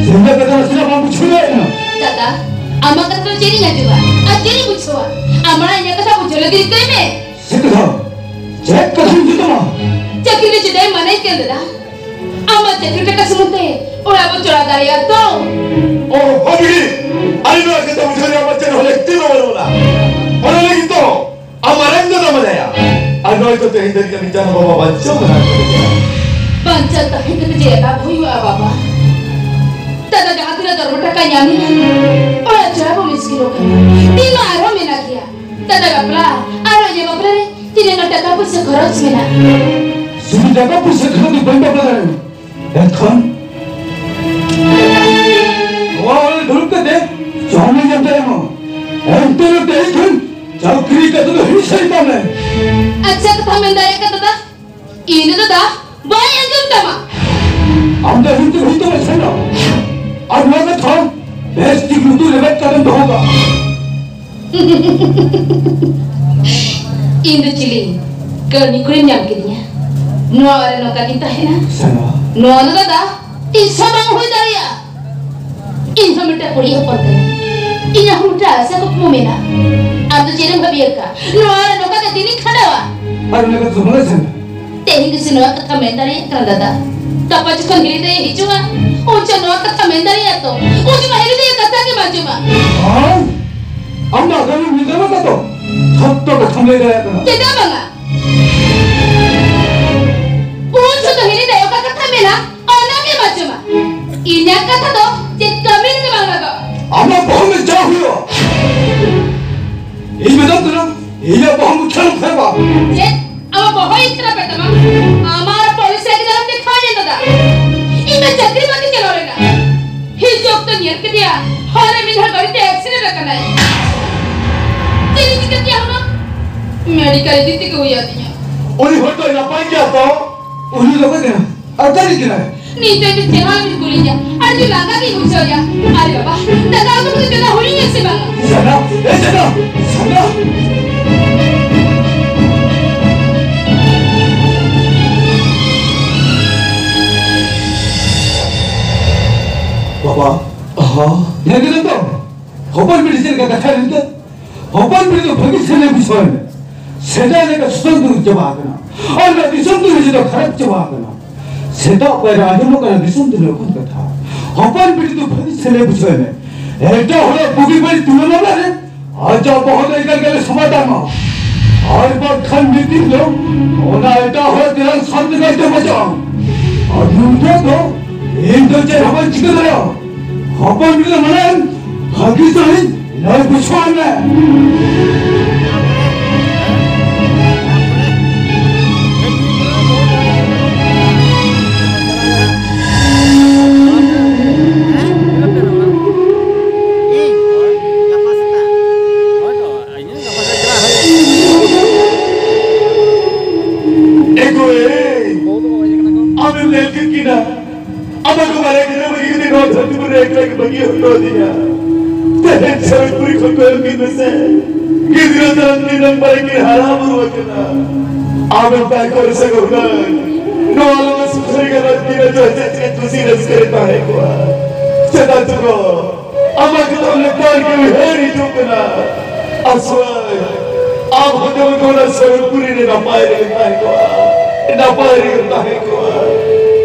ᱥᱮᱸᱫᱽᱨᱟ ᱠᱟᱛᱮ ᱱᱟᱥᱮᱱᱟᱜ ᱵᱟᱢ ᱵᱩᱡᱷᱟᱹᱣ ᱫᱟᱲᱮᱭᱟᱜ ᱠᱟᱱᱟ? ᱫᱟᱫᱟ, ᱟᱢᱟᱜ ᱠᱟᱛᱷᱟ ᱫᱚ ᱪᱮᱫ ᱤᱧ ᱟᱸᱡᱚᱢᱟ? ᱟᱨ ᱪᱮᱫ ᱤᱧ ᱵᱩᱡᱷᱟᱹᱣᱟ? ᱟᱢ ᱢᱟᱲᱟᱝ ᱤᱧᱟᱹᱜ ᱠᱟᱛᱷᱟ ᱵᱩᱡᱷᱟᱹᱣ ᱞᱟᱹᱜᱤᱫ ᱨᱤᱠᱟᱹᱭ ᱢᱮ᱾ ᱪᱮᱫ ᱠᱟᱛᱷᱟ? ᱪᱮᱫ ᱠᱟᱛᱷᱟᱧ ᱡᱩᱛᱟᱢᱟ? ᱪᱟᱹᱠᱨᱤ ᱨᱮ ᱪᱮᱫᱟᱜ ᱮᱢ ᱢᱟᱱᱟᱧ ᱠᱟᱱ ᱫᱟᱫᱟ? ᱟᱢᱟᱜ ᱪᱟᱹᱠᱨᱤ ᱴᱟᱠᱟ ᱥᱩᱢᱩᱝ ᱛᱮ ᱚᱲᱟᱜ ᱵᱚ ᱪᱟᱞᱟᱣ ᱫᱟᱲᱮᱭᱟᱜᱼᱟ ᱛᱚ? ᱚ, ᱦᱚᱸ ᱵᱤᱴᱤ, ᱟᱞᱮ ᱱᱚᱣᱟ ᱠᱟᱛᱷᱟ ᱵᱩᱡᱷᱟᱹᱣ ᱨᱮᱭᱟᱜ ᱟᱢᱟᱜ ᱪᱮᱫ ᱦᱚᱸ ᱞᱟᱹᱠᱛᱤ ᱫᱚ ᱵᱟᱹᱱᱩᱜ ᱟᱱᱟ᱾ ᱚᱱᱟ ᱞᱟᱹᱜᱤᱫ ᱫᱚ ᱟᱢ ᱢᱟᱨᱟᱝ ᱫᱟᱫᱟ ᱢᱮᱱᱟᱭᱟ᱾ ᱟᱨ ᱱᱚᱜᱼᱚᱭ ᱛᱚ ᱛᱮᱦᱮᱧ ᱫᱷᱟᱹᱨᱤᱡ ᱟᱢᱤᱡ ᱡᱟᱱᱟᱢ ᱵᱟᱵᱟ ᱵᱟᱧᱪᱟᱣ ᱢᱮᱱᱟᱭ᱾ ᱵᱟᱧᱪᱟᱣ ᱛᱟᱦᱮᱸ ᱠᱟᱛᱮ ᱪᱮᱫ ᱞᱟᱵᱷ ᱦᱩᱭᱩᱜᱼᱟ ᱵᱟᱵᱟ? ᱫᱟᱫᱟ ᱡᱟᱦᱟᱸ ᱛᱤᱱᱟᱹᱜ ᱫᱚᱨᱢᱚ ᱴᱟᱠᱟ ᱧᱟᱢᱮᱜᱼᱟ, ᱚᱲᱟᱜ ᱪᱟᱞᱟᱣ ᱵᱚ ᱢᱩᱥᱠᱤᱞᱚᱜ ᱠᱟᱱᱟ᱾ ᱫᱤᱱ ᱢᱟ ᱟᱨᱦᱚᱸ ᱢᱮᱱᱟᱜ ᱜᱮᱭᱟ᱾ ᱫᱟᱫᱟ ᱵᱟᱯᱞᱟ, ᱟᱨ ᱤᱧᱟᱹᱜ ᱵᱟᱯᱞᱟ ᱨᱮ ᱛᱤᱱᱟᱹᱜ ᱜᱟᱱ ᱴᱟᱠᱟ ᱯᱩᱭᱥᱟᱹ ᱠᱷᱚᱨᱚᱪ ᱢᱮᱱᱟᱜᱼᱟ? ᱥᱩᱫᱷᱩ ᱴᱟᱠᱟ ᱯᱩᱭᱥᱟᱹ ᱠᱷᱟᱹᱛᱤᱨ ᱵᱟᱹᱧ ᱵᱟᱯᱞᱟ ᱫᱟᱲᱮᱭᱟᱜᱼᱟ᱾ ᱮᱱᱠᱷᱟᱱ ᱱᱚᱣᱟ ᱚᱲᱟᱜ ᱨᱮ ᱫᱩᱲᱩᱵ ᱠᱟᱛᱮ ᱡᱚᱢ ᱧᱩ ᱧᱟᱢ ᱫᱟᱲᱮᱭᱟᱜᱼᱟ᱾ ᱮᱱᱛᱮ ᱨᱮᱦᱚᱸ ᱛᱮᱦᱮᱧ ᱠᱷᱚᱱ ᱪᱟᱹᱠᱨᱤ ᱠᱟᱛᱮ ᱫᱚ ᱦᱤᱲᱤᱧ ᱥᱟᱹᱨᱤ ᱠᱟᱜ ᱢᱮ᱾ ᱟᱪᱪᱷᱟ ᱠᱟᱛᱷᱟ ᱢᱮᱱ ᱫᱟᱲᱮᱭᱟᱜ ᱠᱟᱱ ᱫᱟᱫᱟ, ᱤᱧ ᱫᱚ ᱫᱟᱫᱟ ᱵᱟᱭ ᱟᱸᱡᱚᱢ ᱛᱟᱢᱟ᱾ ᱟᱢ ᱫᱚ ᱦᱤᱲᱤᱧ ᱛᱮ ᱦᱩᱭ ᱛᱟᱢᱟ ᱥᱮᱱᱚᱜ᱾ ᱟᱨ ᱱᱚᱣᱟ ᱠᱟᱛᱷᱟ ᱵᱮᱥ ᱴᱷᱤᱠ ᱞᱩᱛᱩᱨ ᱨᱮᱵᱮᱫ ᱠᱟᱛᱮᱢ ᱫᱚᱦᱚ ᱠᱟᱜᱼᱟ᱾ ᱤᱧ ᱫᱚ ᱪᱤᱞᱤ ᱠᱟᱹᱲᱢᱤ ᱠᱩᱲᱤᱢ ᱧᱟᱢ ᱠᱤᱫᱤᱧᱟ? ᱱᱚᱣᱟ ᱚᱲᱟᱜ ᱨᱮ ᱱᱚᱝᱠᱟ ᱜᱤᱧ ᱛᱟᱦᱮᱱᱟ? ᱥᱮᱱᱚᱜ᱾ ᱱᱚᱣᱟ ᱫᱚ ᱫᱟᱫᱟ ᱤᱧ ᱥᱟᱶ ᱵᱟᱝ ᱦᱩᱭ ᱫᱟᱲᱮᱭᱟᱜᱼᱟ᱾ ᱤᱧ ᱦᱚᱸ ᱢᱤᱫᱴᱟᱝ ᱠᱩᱲᱤ ᱦᱚᱯᱚᱱ ᱠᱟᱹᱱᱟᱹᱧ᱾ ᱤᱧᱟᱹᱜ ᱦᱚᱸ ᱢᱤᱫᱴᱟᱝ ᱟᱥᱟ ᱠᱩᱠᱢᱩ ᱢᱮᱱᱟᱜᱼᱟ᱾ ᱟᱢ ᱫᱚ ᱪᱮᱫ ᱮᱢ ᱵᱷᱟᱹᱵᱤ ᱟᱠᱟᱫᱼᱟ? ᱱᱚᱣᱟ ᱨᱮ ᱱᱚᱝᱠᱟ ᱜᱮ ᱫᱤᱱᱤᱧ ᱠᱷᱟᱸᱰᱟᱣᱟ? ᱟᱨ ᱚᱱᱟ ᱠᱟᱛᱷᱟ ᱫᱚ ᱵᱟᱝ ᱥᱮᱱ᱾ ᱛᱮᱦᱮᱧ ᱜᱮᱥᱮ ᱱᱚᱣᱟ ᱠᱟᱛᱷᱟ ᱢᱮᱱ ᱫᱟᱲᱮᱭᱟᱜ ᱠᱟᱱᱟ ᱫᱟᱫᱟ᱾ ᱜᱟᱯᱟ ᱡᱚᱠᱷᱚᱱ ᱜᱤᱨᱤ ᱫᱟᱹᱭᱮ ᱦᱤᱡᱩᱜᱼᱟ, ᱩᱱ ᱪᱚ ᱱᱚᱣᱟ ᱠᱟᱛᱷᱟ ᱢᱮᱱ ᱫᱟᱲᱮᱭᱟᱜᱼᱟ ᱛᱚ? ᱩᱱ ᱡᱚᱠᱷᱚᱱ ᱦᱤᱨᱤ ᱫᱟᱹᱭᱟᱜ ᱠᱟᱛᱷᱟ ᱜᱮᱢ ᱟᱸᱡᱚᱢᱟ᱾ ᱟᱢ ᱫᱚ ᱟᱜᱟᱢᱮᱢ ᱧᱮᱞ ᱧᱟᱢ ᱟᱠᱟᱫ ᱫᱚ? ᱡᱷᱚᱛᱚ ᱠᱟᱛᱷᱟᱢ ᱞᱟᱹᱭ ᱫᱟᱲᱮᱭᱟᱜ ᱠᱟᱱᱟ᱾ ᱪᱮᱫᱟᱜ ᱵᱟᱝᱟ? ᱩᱱ ᱡᱚᱠᱷᱚᱱ ᱦᱤᱨᱤ ᱫᱟᱹᱭ ᱚᱠᱟ ᱠᱟᱛᱷᱟ ᱢᱮᱱᱟ, ᱚᱱᱟ ᱜᱮᱢ ᱟᱸᱡᱚᱢᱟ᱾ ᱤᱧᱟᱹᱜ ᱠᱟᱛᱷᱟ ᱫᱚ ᱪᱮᱫ ᱠᱟᱹᱢᱤ ᱨᱮᱜᱮ ᱵᱟᱝ ᱞᱟᱜᱟᱜᱼᱟ᱾ ᱟᱢᱟᱜ ᱵᱟᱹᱦᱩ ᱢᱮ ᱡᱟ ᱦᱩᱭᱩᱜᱼᱟ, ᱤᱧ ᱢᱮᱛᱟᱢ ᱠᱟᱱᱟ, ᱤᱧᱟᱹᱜ ᱵᱟᱹᱦᱩ ᱢᱮ ᱠᱷᱮᱞ ᱯᱷᱮᱨᱣᱟ᱾ ᱪᱮᱫ? ᱟᱢᱟᱜ ᱵᱚᱦᱚᱜ ᱤᱧ ᱠᱷᱟᱨᱟᱯ ᱮᱫ ᱛᱟᱢᱟ? ᱟᱢᱟᱜ ᱯᱚᱭᱥᱟ ᱜᱮ ᱫᱟᱨᱟᱢ ᱛᱮ ᱠᱷᱟᱱ ᱮᱱ ᱫᱟᱫᱟ᱾ ᱤᱧ ᱫᱚ ᱪᱟᱹᱠᱨᱤ ᱵᱟᱹᱠᱨᱤ ᱪᱟᱞᱟᱣ ᱞᱮᱱᱟ᱾ ᱦᱤᱡᱩᱜ ᱚᱠᱛᱚ ᱧᱮᱞ ᱠᱮᱫᱮᱭᱟ, ᱦᱚᱨ ᱨᱮ ᱢᱤᱫ ᱦᱚᱲ ᱜᱟᱹᱰᱤ ᱛᱮ ᱮᱠᱥᱤᱰᱮᱱᱴ ᱟᱠᱟᱱᱟᱭ᱾ ᱪᱮᱫ ᱤᱧ ᱪᱤᱠᱟᱹ ᱠᱮᱭᱟ ᱦᱩᱱᱟᱹᱝ? ᱢᱮᱰᱤᱠᱮᱞ ᱤᱫᱤ ᱛᱮᱜᱮ ᱦᱩᱭ ᱟᱹᱫᱤᱧᱟ᱾ ᱩᱱᱤ ᱦᱚᱲ ᱫᱚᱭ ᱱᱟᱯᱟᱭ ᱜᱮᱭᱟ ᱛᱚ? ᱩᱱᱤ ᱫᱚ ᱚᱠᱚᱭ ᱠᱟᱱᱟ? ᱟᱨ ᱚᱠᱟᱨᱮ ᱠᱟᱱᱟᱭ? ᱱᱤᱛ ᱫᱚ ᱤᱧ ᱪᱮᱦᱨᱟ ᱵᱤᱱ ᱠᱩᱞᱤᱧᱟ᱾ ᱟᱹᱰᱤ ᱞᱟᱸᱜᱟ ᱜᱤᱧ ᱵᱩᱡᱷᱟᱹᱣᱮᱫᱼᱟ᱾ ᱟᱨᱮ ᱵᱟᱵᱟ, ᱫᱟᱠᱟ ᱩᱛᱩ ᱠᱚᱫᱚ ᱪᱚᱸᱫᱟ ᱦᱩᱭᱮᱱᱟ ᱥᱮ ᱵᱟᱝᱟ? ᱥᱟᱱᱟ, ᱮ ᱥᱟᱱᱟ, ᱥᱟᱱᱟ᱾ ᱵᱟᱵᱟ, ᱦᱚᱸ? ᱧᱮᱞ ᱠᱮᱫᱟᱢ ᱛᱚ? ᱦᱚᱯᱚᱱ ᱵᱤᱴᱤ ᱪᱮᱫ ᱞᱮᱠᱟ ᱠᱟᱛᱷᱟ ᱞᱮᱱᱛᱮ? ᱦᱚᱯᱚᱱ ᱵᱤᱴᱤ ᱫᱚ ᱵᱷᱟᱹᱜᱤ ᱥᱮᱫ ᱞᱮ ᱵᱩᱡᱷᱟᱹᱣ ᱢᱮ᱾ ᱥᱮᱫᱟᱭ ᱞᱮᱠᱟ ᱥᱩᱛᱟᱹᱢ ᱫᱩᱲᱩᱵ ᱪᱟᱵᱟ ᱟᱠᱟᱱᱟ᱾ ᱟᱨ ᱚᱱᱟ ᱫᱤᱥᱚᱢ ᱫᱩᱱᱤᱭᱟᱹ ᱡᱚᱛᱚ ᱠᱷᱟᱨᱟᱯ ᱪᱟᱵᱟ ᱟᱠᱟᱱᱟ᱾ ᱥᱮᱛᱟᱜ ᱯᱟᱭᱨᱟ ᱟᱸᱡᱚᱢᱚᱜ ᱠᱟᱱᱟ ᱫᱤᱥᱚᱢ ᱫᱩᱱᱤᱭᱟᱹ ᱠᱷᱚᱱ ᱠᱟᱛᱷᱟ᱾ ᱦᱚᱯᱚᱱ ᱵᱤᱴᱤ ᱫᱚ ᱵᱷᱟᱹᱜᱤ ᱥᱮᱫ ᱞᱮ ᱵᱩᱡᱷᱟᱹᱣ ᱢᱮ᱾ ᱮᱴᱟᱜ ᱦᱚᱲᱟᱜ ᱵᱩᱜᱤ ᱵᱟᱹᱲᱤᱡ ᱛᱩᱞᱟᱹ ᱢᱟᱢᱞᱟ ᱨᱮ ᱟᱡᱟᱜ ᱵᱚᱦᱚᱜ ᱫᱚ ᱮᱠᱟᱞ ᱜᱮᱞᱮ ᱥᱚᱢᱟᱫᱟᱱᱟ᱾ ᱟᱨ ᱵᱟᱝᱠᱷᱟᱱ ᱢᱤᱫ ᱫᱤᱱ ᱫᱚ ᱚᱱᱟ ᱮᱴᱟᱜ ᱦᱚᱲᱟᱜ ᱛᱮᱨᱟᱝ ᱥᱟᱨ ᱛᱮᱜᱮ ᱛᱮ ᱵᱟᱡᱟᱜᱼᱟ᱾ ᱟᱨ ᱱᱩᱭ ᱫᱚ ᱤᱧ ᱫᱚ ᱪᱮᱫ ᱦᱚᱸ ᱵᱟᱹᱧ ᱪᱤᱠᱟᱹ ᱫᱟᱲᱮᱭᱟᱜᱼᱟ᱾ ᱦᱚᱯᱚᱱ ᱢᱤᱫ ᱢᱟᱱᱮ ᱵᱷᱟᱹᱜᱤ ᱥᱟᱹᱦᱤᱡ ᱞᱟᱹᱭ ᱵᱩᱡᱷᱟᱹᱣ ᱢᱮ᱾ ᱮ ᱜᱳᱭ, ᱟᱢᱮᱢ ᱧᱮᱞ ᱠᱮᱫ ᱠᱤᱱᱟ? ᱟᱵᱚ ᱠᱚ ᱵᱟᱨᱭᱟ ᱜᱤᱫᱽᱨᱟᱹ ᱵᱟᱹᱜᱤ ᱠᱟᱛᱮ ᱱᱚᱣᱟ ᱫᱷᱟᱹᱨᱛᱤ ᱯᱩᱨᱤ ᱨᱮ ᱮᱠᱞᱟ ᱜᱮ ᱵᱟᱹᱜᱤ ᱦᱩᱭ ᱟᱹᱫᱤᱧᱟ᱾ ᱛᱮᱦᱮᱧ ᱥᱚᱨᱚᱜᱽᱯᱩᱨᱤ ᱠᱷᱚᱱ ᱠᱚᱭᱚᱜ ᱠᱤᱱ ᱢᱮᱥᱮ᱾ ᱜᱤᱫᱽᱨᱟᱹ ᱛᱟᱞᱟᱝ ᱛᱤᱱᱟᱹᱝ ᱵᱟᱨᱮ ᱠᱤᱱ ᱦᱟᱨᱟ ᱵᱩᱨᱩ ᱟᱠᱟᱱᱟ᱾ ᱟᱢᱮᱢ ᱛᱟᱦᱮᱸ ᱠᱚᱜ ᱨᱮᱥᱮ ᱜᱚ ᱦᱩᱱᱟᱹᱝ ᱱᱚᱣᱟ ᱞᱟᱸᱜᱟ ᱥᱚᱝᱥᱟᱨ ᱜᱮ ᱟᱨ ᱛᱤᱱᱟᱹᱜ ᱪᱚ ᱦᱮᱸᱥᱮᱡ ᱥᱮᱨᱮᱧ ᱠᱩᱥᱤ ᱨᱟᱹᱥᱠᱟᱹ ᱨᱮ ᱛᱟᱦᱮᱸ ᱠᱚᱜᱼᱟ᱾ ᱪᱮᱫᱟᱜ ᱪᱚ ᱜᱚ, ᱟᱢᱟᱜ ᱠᱟᱛᱷᱟ ᱱᱮᱛᱟᱨ ᱜᱮ ᱩᱭᱦᱟᱹᱨ ᱦᱤᱡᱩᱜ ᱠᱟᱱᱟ᱾ ᱟᱥᱚᱞ, ᱟᱢ ᱦᱚᱸ ᱡᱮᱢᱚᱱ ᱚᱱᱟ ᱥᱚᱨᱚᱜᱽᱯᱩᱨᱤ ᱨᱮ ᱱᱟᱯᱟᱭ ᱨᱮᱜᱮᱢ ᱛᱟᱦᱮᱸ ᱠᱚᱜᱼᱟ, ᱱᱟᱯᱟᱭ ᱨᱮᱜᱮᱢ ᱛᱟᱦᱮᱸ ᱠᱚᱜᱼᱟ᱾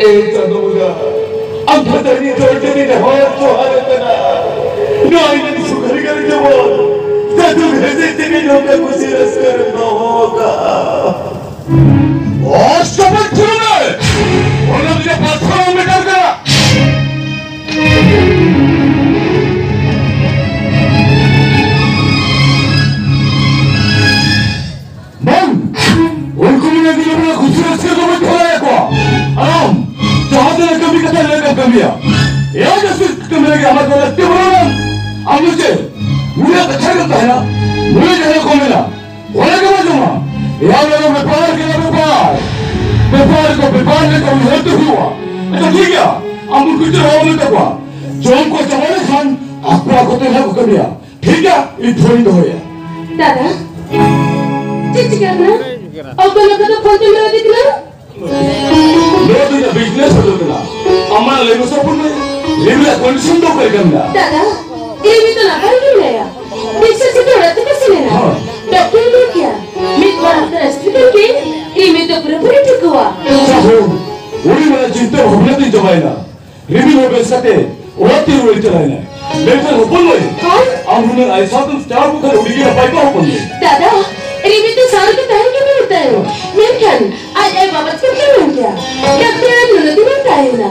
ᱮ ᱪᱟᱸᱫᱳ ᱵᱚᱸᱜᱟ, ᱵᱷᱟᱹᱫᱟᱹᱲᱤ ᱫᱚ ᱡᱩᱫᱤ ᱱᱮᱦᱚᱨ ᱡᱚᱦᱟᱨ ᱠᱟᱱᱟ, ᱱᱚᱜᱼᱚᱭ ᱱᱤᱱ ᱥᱩᱠᱷᱟᱹᱨᱤ ᱜᱟᱹᱲᱤ ᱡᱮᱢᱚᱱ ᱫᱟᱫᱩ ᱦᱮᱡ ᱛᱮᱜᱮ ᱱᱚᱝᱠᱟ ᱠᱩᱥᱤ ᱨᱟᱹᱥᱠᱟᱹ ᱨᱮᱢ ᱫᱚᱦᱚ ᱠᱟᱜᱼᱟ᱾ ᱚᱥᱴᱚᱯᱚᱫ ᱛᱷᱤᱨ ᱢᱮ! ᱚᱱᱟ ᱫᱚ ᱯᱟᱛᱷᱟᱢ ᱢᱮᱴᱟᱣ ᱠᱟᱱᱟ᱾ ᱵᱟᱝ! ᱩᱱᱠᱩ ᱢᱮᱱᱟ ᱫᱤᱱ ᱨᱮ ᱠᱷᱩᱥᱤ ᱨᱟᱹᱥᱠᱟᱹ ᱫᱚ ᱵᱟᱹᱧ ᱠᱷᱚᱞᱟᱭᱟ ᱠᱚᱣᱟ᱾ ᱟᱨ ᱟᱢ ᱡᱟᱦᱟᱸ ᱛᱤᱱᱟᱹᱜ ᱠᱟᱹᱢᱤ ᱠᱟᱛᱷᱟ ᱞᱟᱹᱭ ᱠᱟᱛᱮ ᱠᱟᱹᱢᱤᱭᱟ᱾ ᱮᱭᱟ ᱡᱟᱹᱥᱛᱤ ᱠᱟᱹᱢᱤ ᱞᱟᱹᱜᱤᱫ ᱟᱢᱟᱜ ᱫᱚ ᱞᱟᱹᱠᱛᱤ ᱵᱟᱹᱱᱩᱜᱼᱟ᱾ ᱟᱢ ᱫᱚ ᱪᱮᱫ? ᱱᱩᱭᱟᱜ ᱠᱟᱛᱷᱟ ᱜᱮᱢ ᱛᱟᱦᱮᱱᱟ? ᱱᱩᱭ ᱡᱟᱦᱟᱸ ᱠᱚ ᱢᱮᱱᱟ, ᱚᱱᱟ ᱜᱮ ᱵᱟᱝ ᱡᱚᱢᱟ᱾ ᱮᱭᱟ ᱚᱱᱟ ᱫᱚ ᱵᱮᱯᱟᱨ ᱠᱟᱱᱟ, ᱵᱮᱯᱟᱨ᱾ ᱵᱮᱯᱟᱨ ᱠᱚ ᱵᱮᱯᱟᱨ ᱞᱮᱠᱟ ᱩᱭᱦᱟᱹᱨ ᱛᱮ ᱦᱩᱭᱩᱜᱼᱟ᱾ ᱟᱪᱪᱷᱟ, ᱴᱷᱤᱠ ᱜᱮᱭᱟ, ᱟᱢ ᱩᱱᱠᱩ ᱪᱮᱫ ᱦᱚᱸ ᱵᱟᱹᱱᱩᱜ ᱛᱟᱠᱚᱣᱟ᱾ ᱡᱚᱢ ᱠᱚ ᱪᱟᱵᱟ ᱞᱮᱠᱷᱟᱱ ᱟᱠᱚ ᱟᱠᱚ ᱛᱮ ᱱᱟᱦᱟᱜ ᱠᱚ ᱠᱟᱹᱢᱤᱭᱟ᱾ ᱴᱷᱤᱠ ᱜᱮᱭᱟ, ᱤᱧ ᱯᱷᱳᱱ ᱫᱚᱦᱚᱭᱟ᱾ ᱫᱟᱫᱟ, ᱪᱮᱫ ᱪᱤᱠᱟᱹ ᱠᱟᱱᱟ? ᱚᱠᱟ ᱞᱮᱠᱟ ᱫᱚ ᱯᱷᱳᱱ ᱛᱮᱢ ᱨᱚᱲ ᱤᱫᱤ ᱠᱟᱱᱟ? ᱱᱚᱣᱟ ᱫᱚ ᱤᱧᱟᱹᱜ ᱵᱤᱡᱽᱱᱮᱥ ᱦᱩᱭᱩᱜ ᱠᱟᱱᱟ᱾ ᱟᱢᱟᱜ ᱞᱟᱹᱭ ᱢᱮᱥᱮ ᱦᱚᱯᱚᱱ ᱢᱟᱹᱭ, ᱨᱤᱢᱤᱞᱟᱜ ᱠᱚᱱᱰᱤᱥᱚᱱ ᱫᱚ ᱚᱠᱟ ᱞᱮᱠᱟ ᱢᱮᱱᱟᱜᱼᱟ? ᱫᱟᱫᱟ, ᱤᱧ ᱱᱤᱛᱚᱜ ᱱᱟᱯᱟᱭ ᱜᱤᱧ ᱞᱟᱹᱭᱟ᱾ ᱵᱤᱥᱮᱥ ᱠᱟᱛᱮ ᱚᱲᱟᱜ ᱛᱮᱠᱚ ᱥᱮᱱ ᱮᱱᱟ᱾ ᱦᱚᱸ᱾ ᱰᱟᱠᱛᱚᱨ ᱞᱟᱹᱭ ᱠᱮᱭᱟ, ᱢᱤᱫ ᱵᱟᱨ ᱦᱟᱯᱛᱟ ᱨᱮᱥᱴ ᱞᱮᱠᱷᱟᱱ ᱜᱮ ᱨᱤᱢᱤᱞ ᱫᱚ ᱯᱩᱨᱟᱹᱯᱩᱨᱤ ᱴᱷᱤᱠᱚᱜᱼᱟ᱾ ᱥᱟᱦᱩ, ᱩᱱᱤ ᱢᱟᱱᱮ ᱪᱤᱱᱛᱟᱹ ᱵᱷᱟᱵᱽᱱᱟ ᱛᱤᱧ ᱪᱟᱵᱟᱭᱮᱱᱟ᱾ ᱨᱤᱢᱤᱞ ᱦᱚᱸ ᱵᱮᱥ ᱠᱟᱛᱮ ᱚᱲᱟᱜ ᱛᱮ ᱨᱩᱣᱟᱹᱲ ᱪᱟᱞᱟᱣᱮᱱᱟᱭ᱾ ᱢᱮᱱᱠᱷᱟᱱ ᱦᱚᱯᱚᱱ ᱢᱟᱹᱭ, ᱦᱮᱸ? ᱟᱢ ᱦᱩᱱᱟᱹᱝ ᱟᱭ ᱥᱟᱶᱛᱮᱢ ᱪᱟᱞᱟᱣ ᱠᱚᱜ ᱠᱷᱟᱱ ᱟᱹᱰᱤ ᱜᱮ ᱱᱟᱯᱟᱭ ᱠᱚᱜᱼᱟ ᱦᱚᱯᱚᱱ ᱢᱟᱹᱭ᱾ ᱫᱟᱫᱟ, ᱨᱤᱢᱤᱞ ᱫᱚ ᱥᱟᱶ ᱨᱮᱜᱮ ᱛᱟᱦᱮᱱ ᱜᱮ ᱢᱮᱱᱮᱫ ᱛᱟᱦᱮᱸᱫ᱾ ᱢᱮᱱᱠᱷᱟᱱ ᱟᱡ ᱟᱭᱳ ᱵᱟᱵᱟ ᱪᱤᱠᱟᱹ ᱠᱤᱱ ᱢᱮᱱ ᱠᱮᱭᱟ? ᱰᱟᱠᱛᱚᱨ ᱟᱨ ᱱᱩᱱᱟᱹᱜ ᱫᱤᱱᱮᱢ ᱛᱟᱦᱮᱸᱭᱮᱱᱟ᱾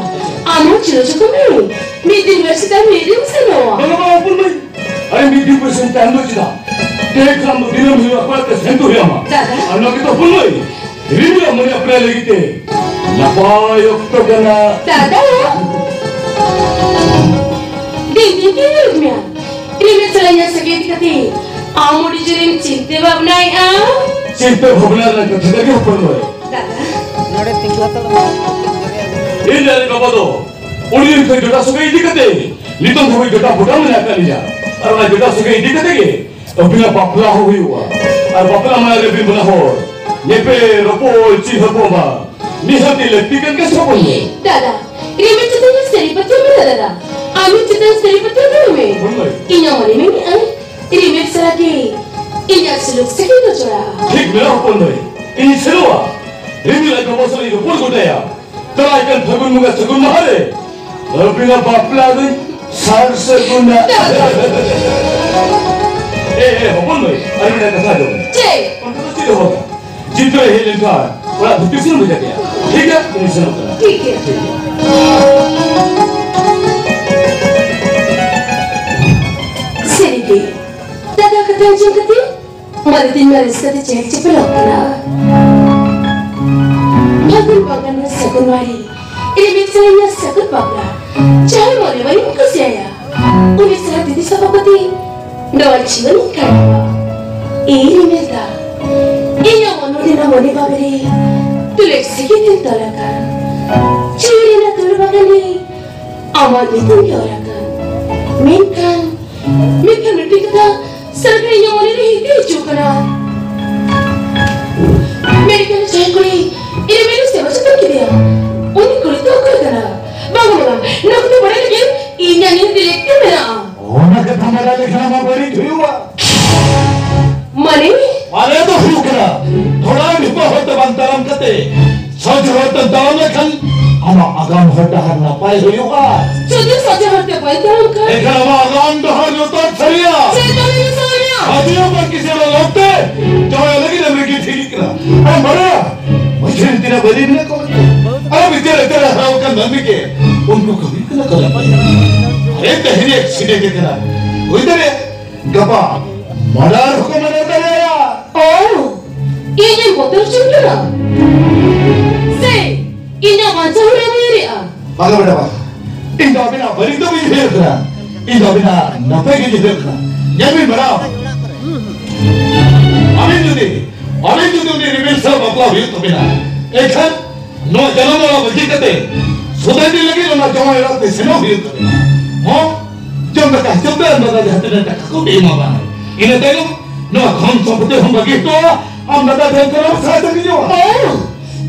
ᱟᱢ ᱦᱚᱸ ᱪᱤᱨᱚ ᱡᱚᱠᱷᱚᱱ ᱢᱤᱫ ᱫᱤᱱ ᱵᱮᱥ ᱠᱟᱛᱮ ᱢᱤᱫ ᱫᱤᱱ ᱥᱮᱱᱚᱜᱼᱟ᱾ ᱵᱟᱝᱟ, ᱵᱟᱝᱟ, ᱦᱚᱯᱚᱱ ᱢᱟᱹᱭ᱾ ᱟᱨᱮ ᱢᱤᱫ ᱫᱤᱱ ᱯᱚᱭᱥᱟᱧ ᱛᱟᱦᱮᱱ ᱫᱚ ᱪᱮᱫᱟᱜ? ᱛᱮ ᱠᱷᱟᱱ ᱫᱚ ᱫᱤᱱᱟᱹᱢ ᱦᱤᱞᱳᱜ ᱟᱠᱚ ᱚᱲᱟᱜ ᱛᱮ ᱥᱮᱱ ᱛᱚ ᱦᱩᱭᱩᱜ ᱟᱢᱟ᱾ ᱫᱟᱫᱟ᱾ ᱟᱨ ᱱᱚᱣᱟ ᱜᱮᱛᱚ ᱦᱚᱯᱚᱱ ᱢᱟᱹᱭ᱾ ᱨᱤᱢᱤᱞ ᱟᱜ ᱢᱚᱱᱮ ᱟᱯᱱᱟᱨ ᱞᱟᱹᱜᱤᱫ ᱛᱮ ᱱᱟᱯᱟᱭ ᱚᱠᱛᱚ ᱠᱟᱱᱟ᱾ ᱫᱟᱫᱟ, ᱫᱤᱱ ᱫᱤᱱ ᱛᱮ ᱧᱮᱞ ᱢᱮᱭᱟ᱾ ᱨᱤᱢᱤᱞ ᱥᱟᱞᱟᱜ ᱤᱧᱟᱹᱜ ᱥᱟᱹᱜᱟᱹᱭ ᱤᱫᱤ ᱠᱟᱛᱮ ᱟᱢ ᱟᱹᱰᱤ ᱡᱳᱨᱮᱢ ᱪᱤᱱᱛᱟᱹ ᱵᱷᱟᱵᱽᱱᱟᱭᱮᱫᱼᱟ᱾ ᱪᱤᱱᱛᱟᱹ ᱵᱷᱟᱵᱽᱱᱟ ᱨᱮᱱᱟᱜ ᱠᱟᱛᱷᱟ ᱠᱟᱱ ᱜᱮᱭᱟ ᱦᱚᱯᱚᱱ ᱢᱟᱹᱭ᱾ ᱫᱟᱫᱟ᱾ ᱱᱚᱰᱮ ᱛᱤᱸᱜᱩ ᱦᱟᱛᱟᱲ ᱢᱮ᱾ ᱤᱧ ᱟᱨ ᱤᱧ ᱵᱟᱵᱟ ᱫᱚ ᱩᱱᱤ ᱴᱷᱮᱱ ᱡᱚᱴᱟᱣ ᱥᱟᱹᱜᱟᱹᱭ ᱤᱫᱤ ᱠᱟᱛᱮ ᱱᱤᱛᱚᱝ ᱫᱷᱟᱹᱵᱤᱡ ᱡᱚᱴᱟᱣ ᱯᱚᱴᱟᱣ ᱢᱮᱱᱟᱜ ᱟᱠᱟᱫ ᱞᱤᱧᱟ᱾ ᱟᱨ ᱚᱱᱟ ᱡᱚᱴᱟᱣ ᱥᱟᱹᱜᱟᱹᱭ ᱤᱫᱤ ᱠᱟᱛᱮ ᱜᱮ ᱟᱹᱵᱤᱱᱟᱜ ᱵᱟᱯᱞᱟ ᱦᱚᱸ ᱦᱩᱭᱩᱜᱼᱟ᱾ ᱟᱨ ᱵᱟᱯᱞᱟ ᱢᱟᱲᱟᱝ ᱨᱮ ᱟᱹᱵᱤᱱ ᱵᱟᱱᱟ ᱦᱚᱲ ᱧᱮᱯᱮᱞ, ᱨᱚᱯᱚᱲ, ᱪᱤᱱᱦᱟᱹᱯ ᱢᱟ ᱱᱤᱦᱟᱹᱛ ᱜᱮ ᱞᱟᱹᱠᱛᱤ ᱠᱟᱱ ᱜᱮᱭᱟ ᱥᱮ ᱵᱟᱝ? ᱫᱟᱫᱟ, ᱨᱤᱢᱤᱞ ᱪᱮᱛᱟᱱ ᱨᱮ ᱥᱟᱹᱨᱤ ᱯᱟᱹᱛᱭᱟᱹᱣ ᱢᱮᱱᱟᱜ ᱫᱟᱫᱟ᱾ ᱟᱢ ᱪᱮᱛᱟᱱ ᱥᱟᱹᱨᱤ ᱯᱟᱹᱛᱭᱟᱹᱣ ᱫᱚᱦᱚᱭ ᱢᱮ᱾ ᱦᱳᱭ, ᱦᱳᱭ᱾ ᱤᱧᱟᱹᱜ ᱢᱚᱱᱮ ᱢᱮᱱᱮᱜᱼᱟᱭ, ᱨᱤᱢᱤᱞ ᱥᱟᱞᱟᱜ ᱜᱮ ᱤᱧᱟᱹᱜ ᱥᱩᱞᱩᱠ ᱥᱟᱹᱜᱟᱹᱭ ᱫᱚ ᱡᱚᱲᱟᱜᱼᱟ᱾ ᱴᱷᱤᱠ ᱢᱮᱱᱟᱜᱼᱟ ᱦᱚᱯᱚᱱ ᱵᱷᱟᱹᱭ, ᱤᱧ ᱥᱮᱱᱚᱜᱼᱟ᱾ ᱨᱤᱢᱤᱞ ᱟᱡ ᱵᱟᱵᱟ ᱥᱟᱞᱟᱜ ᱤᱧ ᱨᱚᱯᱚᱲ ᱜᱚᱴᱟᱭᱟ᱾ ᱪᱟᱞᱟᱜ ᱠᱟᱱ ᱯᱷᱟᱹᱜᱩᱱ ᱵᱚᱸᱜᱟ ᱥᱟᱹᱜᱩᱱ ᱢᱟᱦᱟ ᱨᱮ ᱟᱹᱵᱤᱱᱟᱜ ᱵᱟᱯᱞᱟ ᱫᱚ ᱥᱟᱨ ᱥᱟᱹᱜᱩᱱᱟ᱾ ᱮ, ᱮ, ᱦᱚᱯᱚᱱ ᱢᱟᱹᱭ, ᱟᱨ ᱢᱤᱫᱴᱟᱝ ᱠᱟᱛᱷᱟ ᱟᱸᱡᱚᱢ ᱢᱮ᱾ ᱪᱮᱫ? ᱚᱱᱠᱟ ᱫᱚ ᱪᱮᱫ ᱦᱚᱸ ᱵᱟᱝ᱾ ᱡᱤᱛ ᱨᱮ ᱦᱮᱡ ᱞᱮᱱᱠᱷᱟᱱ ᱚᱲᱟᱜ ᱵᱷᱤᱛᱤᱨ ᱥᱮᱱ ᱵᱷᱮᱡᱟ ᱠᱮᱭᱟ᱾ ᱴᱷᱤᱠ ᱜᱮᱭᱟ? ᱤᱧ ᱥᱮᱱᱚᱜ ᱠᱟᱱᱟ᱾ ᱴᱷᱤᱠ ᱜᱮᱭᱟ᱾ ᱥᱟᱹᱨᱤᱜᱮ, ᱫᱟᱫᱟ ᱠᱟᱛᱷᱟ ᱟᱸᱡᱚᱢ ᱠᱟᱛᱮ ᱢᱟᱞᱚᱛᱤ ᱢᱟ ᱨᱟᱹᱥᱠᱟᱹ ᱛᱮ ᱪᱮᱦᱮᱞ ᱪᱮᱯᱮᱞᱚᱜ ᱠᱟᱱᱟ᱾ ᱯᱷᱟᱹᱜᱩᱱ ᱵᱚᱸᱜᱟ ᱨᱮᱱᱟᱜ ᱥᱟᱹᱜᱩᱱ ᱢᱟᱹᱦᱤᱛ ᱨᱮ ᱢᱤᱫ ᱥᱮᱨᱮᱧ ᱨᱮᱱᱟᱜ ᱥᱟᱹᱜᱩᱱ ᱵᱟᱯᱞᱟ ᱡᱟᱦᱟᱸᱭ ᱢᱚᱱᱮ ᱵᱟᱹᱧ ᱠᱩᱥᱤᱭᱟᱭᱟ, ᱩᱱᱤ ᱥᱟᱞᱟᱜ ᱛᱤᱛᱤ ᱥᱟᱵ ᱠᱟᱛᱮ ᱱᱚᱣᱟ ᱡᱤᱭᱚᱱᱤᱧ ᱠᱷᱟᱸᱰᱟᱣᱟ᱾ ᱤᱧ ᱢᱮᱱᱫᱟ, ᱤᱧᱟᱹᱜ ᱢᱚᱱᱮ ᱨᱮᱱᱟᱜ ᱢᱚᱱᱮ ᱵᱟᱵᱮ ᱨᱮ ᱫᱩᱞᱟᱹᱲ ᱥᱤᱠᱤᱛᱮᱢ ᱛᱚᱞ ᱟᱠᱟᱱ, ᱡᱤᱣᱤ ᱨᱮᱱᱟᱜ ᱫᱩᱞ ᱵᱟᱜᱟᱱ ᱨᱮ ᱟᱢᱟᱜ ᱧᱩᱛᱩᱢ ᱜᱮ ᱚᱞ ᱟᱠᱟᱱ᱾ ᱢᱮᱱᱠᱷᱟᱱ, ᱢᱮᱱᱠᱷᱟᱱ ᱢᱤᱫᱴᱤᱡ ᱠᱟᱛᱷᱟ ᱥᱟᱨᱟ ᱜᱷᱟᱹᱲᱤ ᱤᱧᱟᱹᱜ ᱢᱚᱱᱮ ᱨᱮ ᱦᱤᱡᱩᱜ ᱦᱤᱡᱩᱜ ᱠᱟᱱᱟ᱾ ᱢᱮᱰᱤᱠᱮᱞ ᱨᱮ ᱡᱟᱦᱟᱸᱭ ᱠᱩᱲᱤ ᱤᱧ ᱨᱮ ᱢᱮᱱᱮ ᱥᱮᱵᱟ ᱡᱚᱛᱚᱱ ᱠᱮᱫᱮᱭᱟ, ᱩᱱᱤ ᱠᱩᱲᱤ ᱫᱚ ᱚᱠᱚᱭ ᱠᱟᱱᱟ? ᱵᱟᱝ, ᱵᱟᱝ, ᱱᱚᱣᱟ ᱠᱚᱫᱚ ᱵᱟᱲᱟᱭ ᱞᱟᱹᱜᱤᱫ ᱤᱧᱟᱹᱜ ᱧᱮᱞ ᱛᱮ ᱞᱟᱹᱠᱛᱤ ᱢᱮᱱᱟᱜᱼᱟ᱾ ᱚᱱᱟ ᱠᱟᱛᱷᱟ ᱵᱟᱲᱟᱭ ᱞᱮᱠᱷᱟᱱ ᱟᱢᱟᱜ ᱵᱟᱹᱲᱤᱡ ᱦᱩᱭᱩᱜᱼᱟ᱾ ᱢᱟᱱᱮ? ᱢᱟᱱᱮ ᱫᱚ ᱦᱩᱭᱩᱜ ᱠᱟᱱᱟ, ᱛᱷᱚᱲᱟ ᱰᱷᱤᱯᱟᱹ ᱦᱚᱨ ᱛᱮ ᱵᱟᱝ ᱛᱟᱲᱟᱢ ᱠᱟᱛᱮ ᱥᱚᱡᱷᱮ ᱦᱚᱨ ᱛᱮᱢ ᱛᱟᱲᱟᱢ ᱞᱮᱠᱷᱟᱱ ᱟᱢᱟᱜ ᱟᱜᱟᱢ ᱦᱚᱨ ᱰᱟᱦᱟᱨ ᱱᱟᱯᱟᱭ ᱦᱩᱭᱩᱜᱼᱟ᱾ ᱡᱩᱫᱤ ᱥᱚᱡᱷᱮ ᱦᱚᱨ ᱛᱮ ᱵᱟᱹᱧ ᱛᱟᱲᱟᱢ ᱠᱷᱟᱱ? ᱮᱱᱠᱷᱟᱱ ᱟᱢᱟᱜ ᱟᱜᱟᱢ ᱰᱟᱦᱟᱨ ᱧᱩᱛᱟᱹᱛ ᱥᱟᱹᱨᱤᱭᱟ᱾ ᱪᱮᱫ ᱠᱟᱹᱢᱤ ᱵᱤᱱ ᱥᱟᱱᱟᱭᱟ? ᱟᱡᱤᱭᱚ ᱵᱟᱝ ᱠᱤᱥᱤ ᱚᱲᱟᱜ ᱞᱚᱠᱛᱮ ᱡᱟᱶᱟᱭ ᱞᱟᱹᱜᱤᱫ ᱮᱢ ᱨᱤᱠᱤ ᱴᱷᱤᱠ ᱠᱟᱱᱟ᱾ ᱟᱢ ᱵᱟᱲᱟᱭᱟ, ᱢᱟᱹᱡᱷᱤ ᱨᱮᱱ ᱛᱤᱱᱟᱹᱜ ᱵᱟᱹᱞᱤ ᱢᱮᱱᱟᱜ ᱠᱚᱣᱟ? ᱟᱨ ᱵᱤᱪᱟᱹᱨ ᱟᱪᱟᱨ ᱦᱟᱨᱟ ᱟᱠᱟᱱ ᱢᱟᱹᱱᱢᱤ ᱜᱮ ᱩᱱᱠᱩ ᱠᱚ ᱦᱩᱭᱩᱜ ᱠᱟᱱᱟ ᱠᱚ ᱱᱟᱯᱟᱭ᱾ ᱟᱨᱮ ᱛᱮᱦᱮᱧ ᱮᱠᱥᱤᱰᱮᱱᱴ ᱟᱠᱟᱱᱟ, ᱦᱩᱭ ᱫᱟᱲᱮᱭᱟᱜᱼᱟ ᱜᱟᱯᱟ ᱢᱟᱨᱰᱟᱨ ᱦᱚᱸᱠᱚ ᱢᱟᱨᱰᱟᱨ ᱫᱟᱲᱮᱭᱟᱭᱟ᱾ ᱚ, ᱤᱧᱮᱢ ᱵᱚᱛᱚᱨ ᱦᱚᱪᱚᱧ ᱠᱟᱱᱟ? ᱥᱮ ᱤᱧᱟᱹᱜ ᱵᱟᱧᱪᱟᱣ ᱦᱚᱸ ᱮᱢ ᱩᱭᱦᱟᱹᱨᱮᱜᱼᱟ? ᱵᱟᱝᱟ ᱵᱮᱴᱟ, ᱵᱟᱝᱟ᱾ ᱤᱧ ᱫᱚ ᱟᱹᱵᱤᱱᱟᱜ ᱵᱟᱹᱲᱤᱡ ᱫᱚ ᱵᱟᱹᱧ ᱩᱭᱦᱟᱹᱨ ᱠᱟᱱᱟ, ᱤᱧ ᱫᱚ ᱟᱹᱵᱤᱱᱟᱜ ᱱᱟᱯᱟᱭ ᱜᱮᱧ ᱩᱭᱦᱟᱹᱨ ᱠᱟᱱᱟ᱾ ᱧᱮᱞ ᱵᱤᱱ ᱢᱮᱰᱟᱢ, ᱟᱹᱵᱤᱱ ᱡᱩᱫᱤ, ᱟᱹᱵᱤᱱ ᱡᱩᱫᱤ ᱩᱱᱤ ᱨᱤᱢᱤᱞ ᱥᱟᱶ ᱵᱟᱯᱞᱟ ᱦᱩᱭᱩᱜ ᱛᱟᱹᱵᱤᱱᱟ, ᱮᱱᱠᱷᱟᱱ ᱱᱚᱣᱟ ᱡᱟᱱᱟᱢ ᱚᱲᱟᱜ ᱵᱟᱹᱜᱤ ᱠᱟᱛᱮ ᱥᱩᱫᱷᱟᱹᱭ ᱫᱤᱱ ᱞᱟᱹᱜᱤᱫ ᱚᱱᱟ ᱡᱟᱶᱟᱭ ᱚᱲᱟᱜ ᱛᱮ ᱥᱮᱱᱚᱜ ᱦᱩᱭᱩᱜ ᱛᱟᱹᱵᱤᱱᱟ᱾ ᱦᱚᱸ, ᱡᱚᱢ ᱫᱟᱠᱟ ᱦᱤᱥᱟᱹᱵ ᱛᱮ ᱟᱢ ᱫᱟᱫᱟ ᱡᱟᱦᱟᱸ ᱛᱤᱱᱟᱹᱜ ᱴᱟᱠᱟ ᱠᱚ ᱮᱢᱟ ᱵᱟᱝ᱾ ᱤᱱᱟᱹ ᱛᱟᱭᱱᱚᱢ ᱱᱚᱣᱟ ᱫᱷᱚᱱ ᱥᱚᱢᱯᱚᱛᱤ ᱦᱚᱸ ᱵᱟᱹᱜᱤ ᱦᱚᱴᱚ ᱟᱢ ᱫᱟᱫᱟ ᱴᱷᱮᱱ ᱠᱷᱚᱱ ᱟᱢ ᱥᱟᱦᱟ ᱛᱟᱹᱜᱤ ᱡᱚᱝᱟ᱾ ᱚ,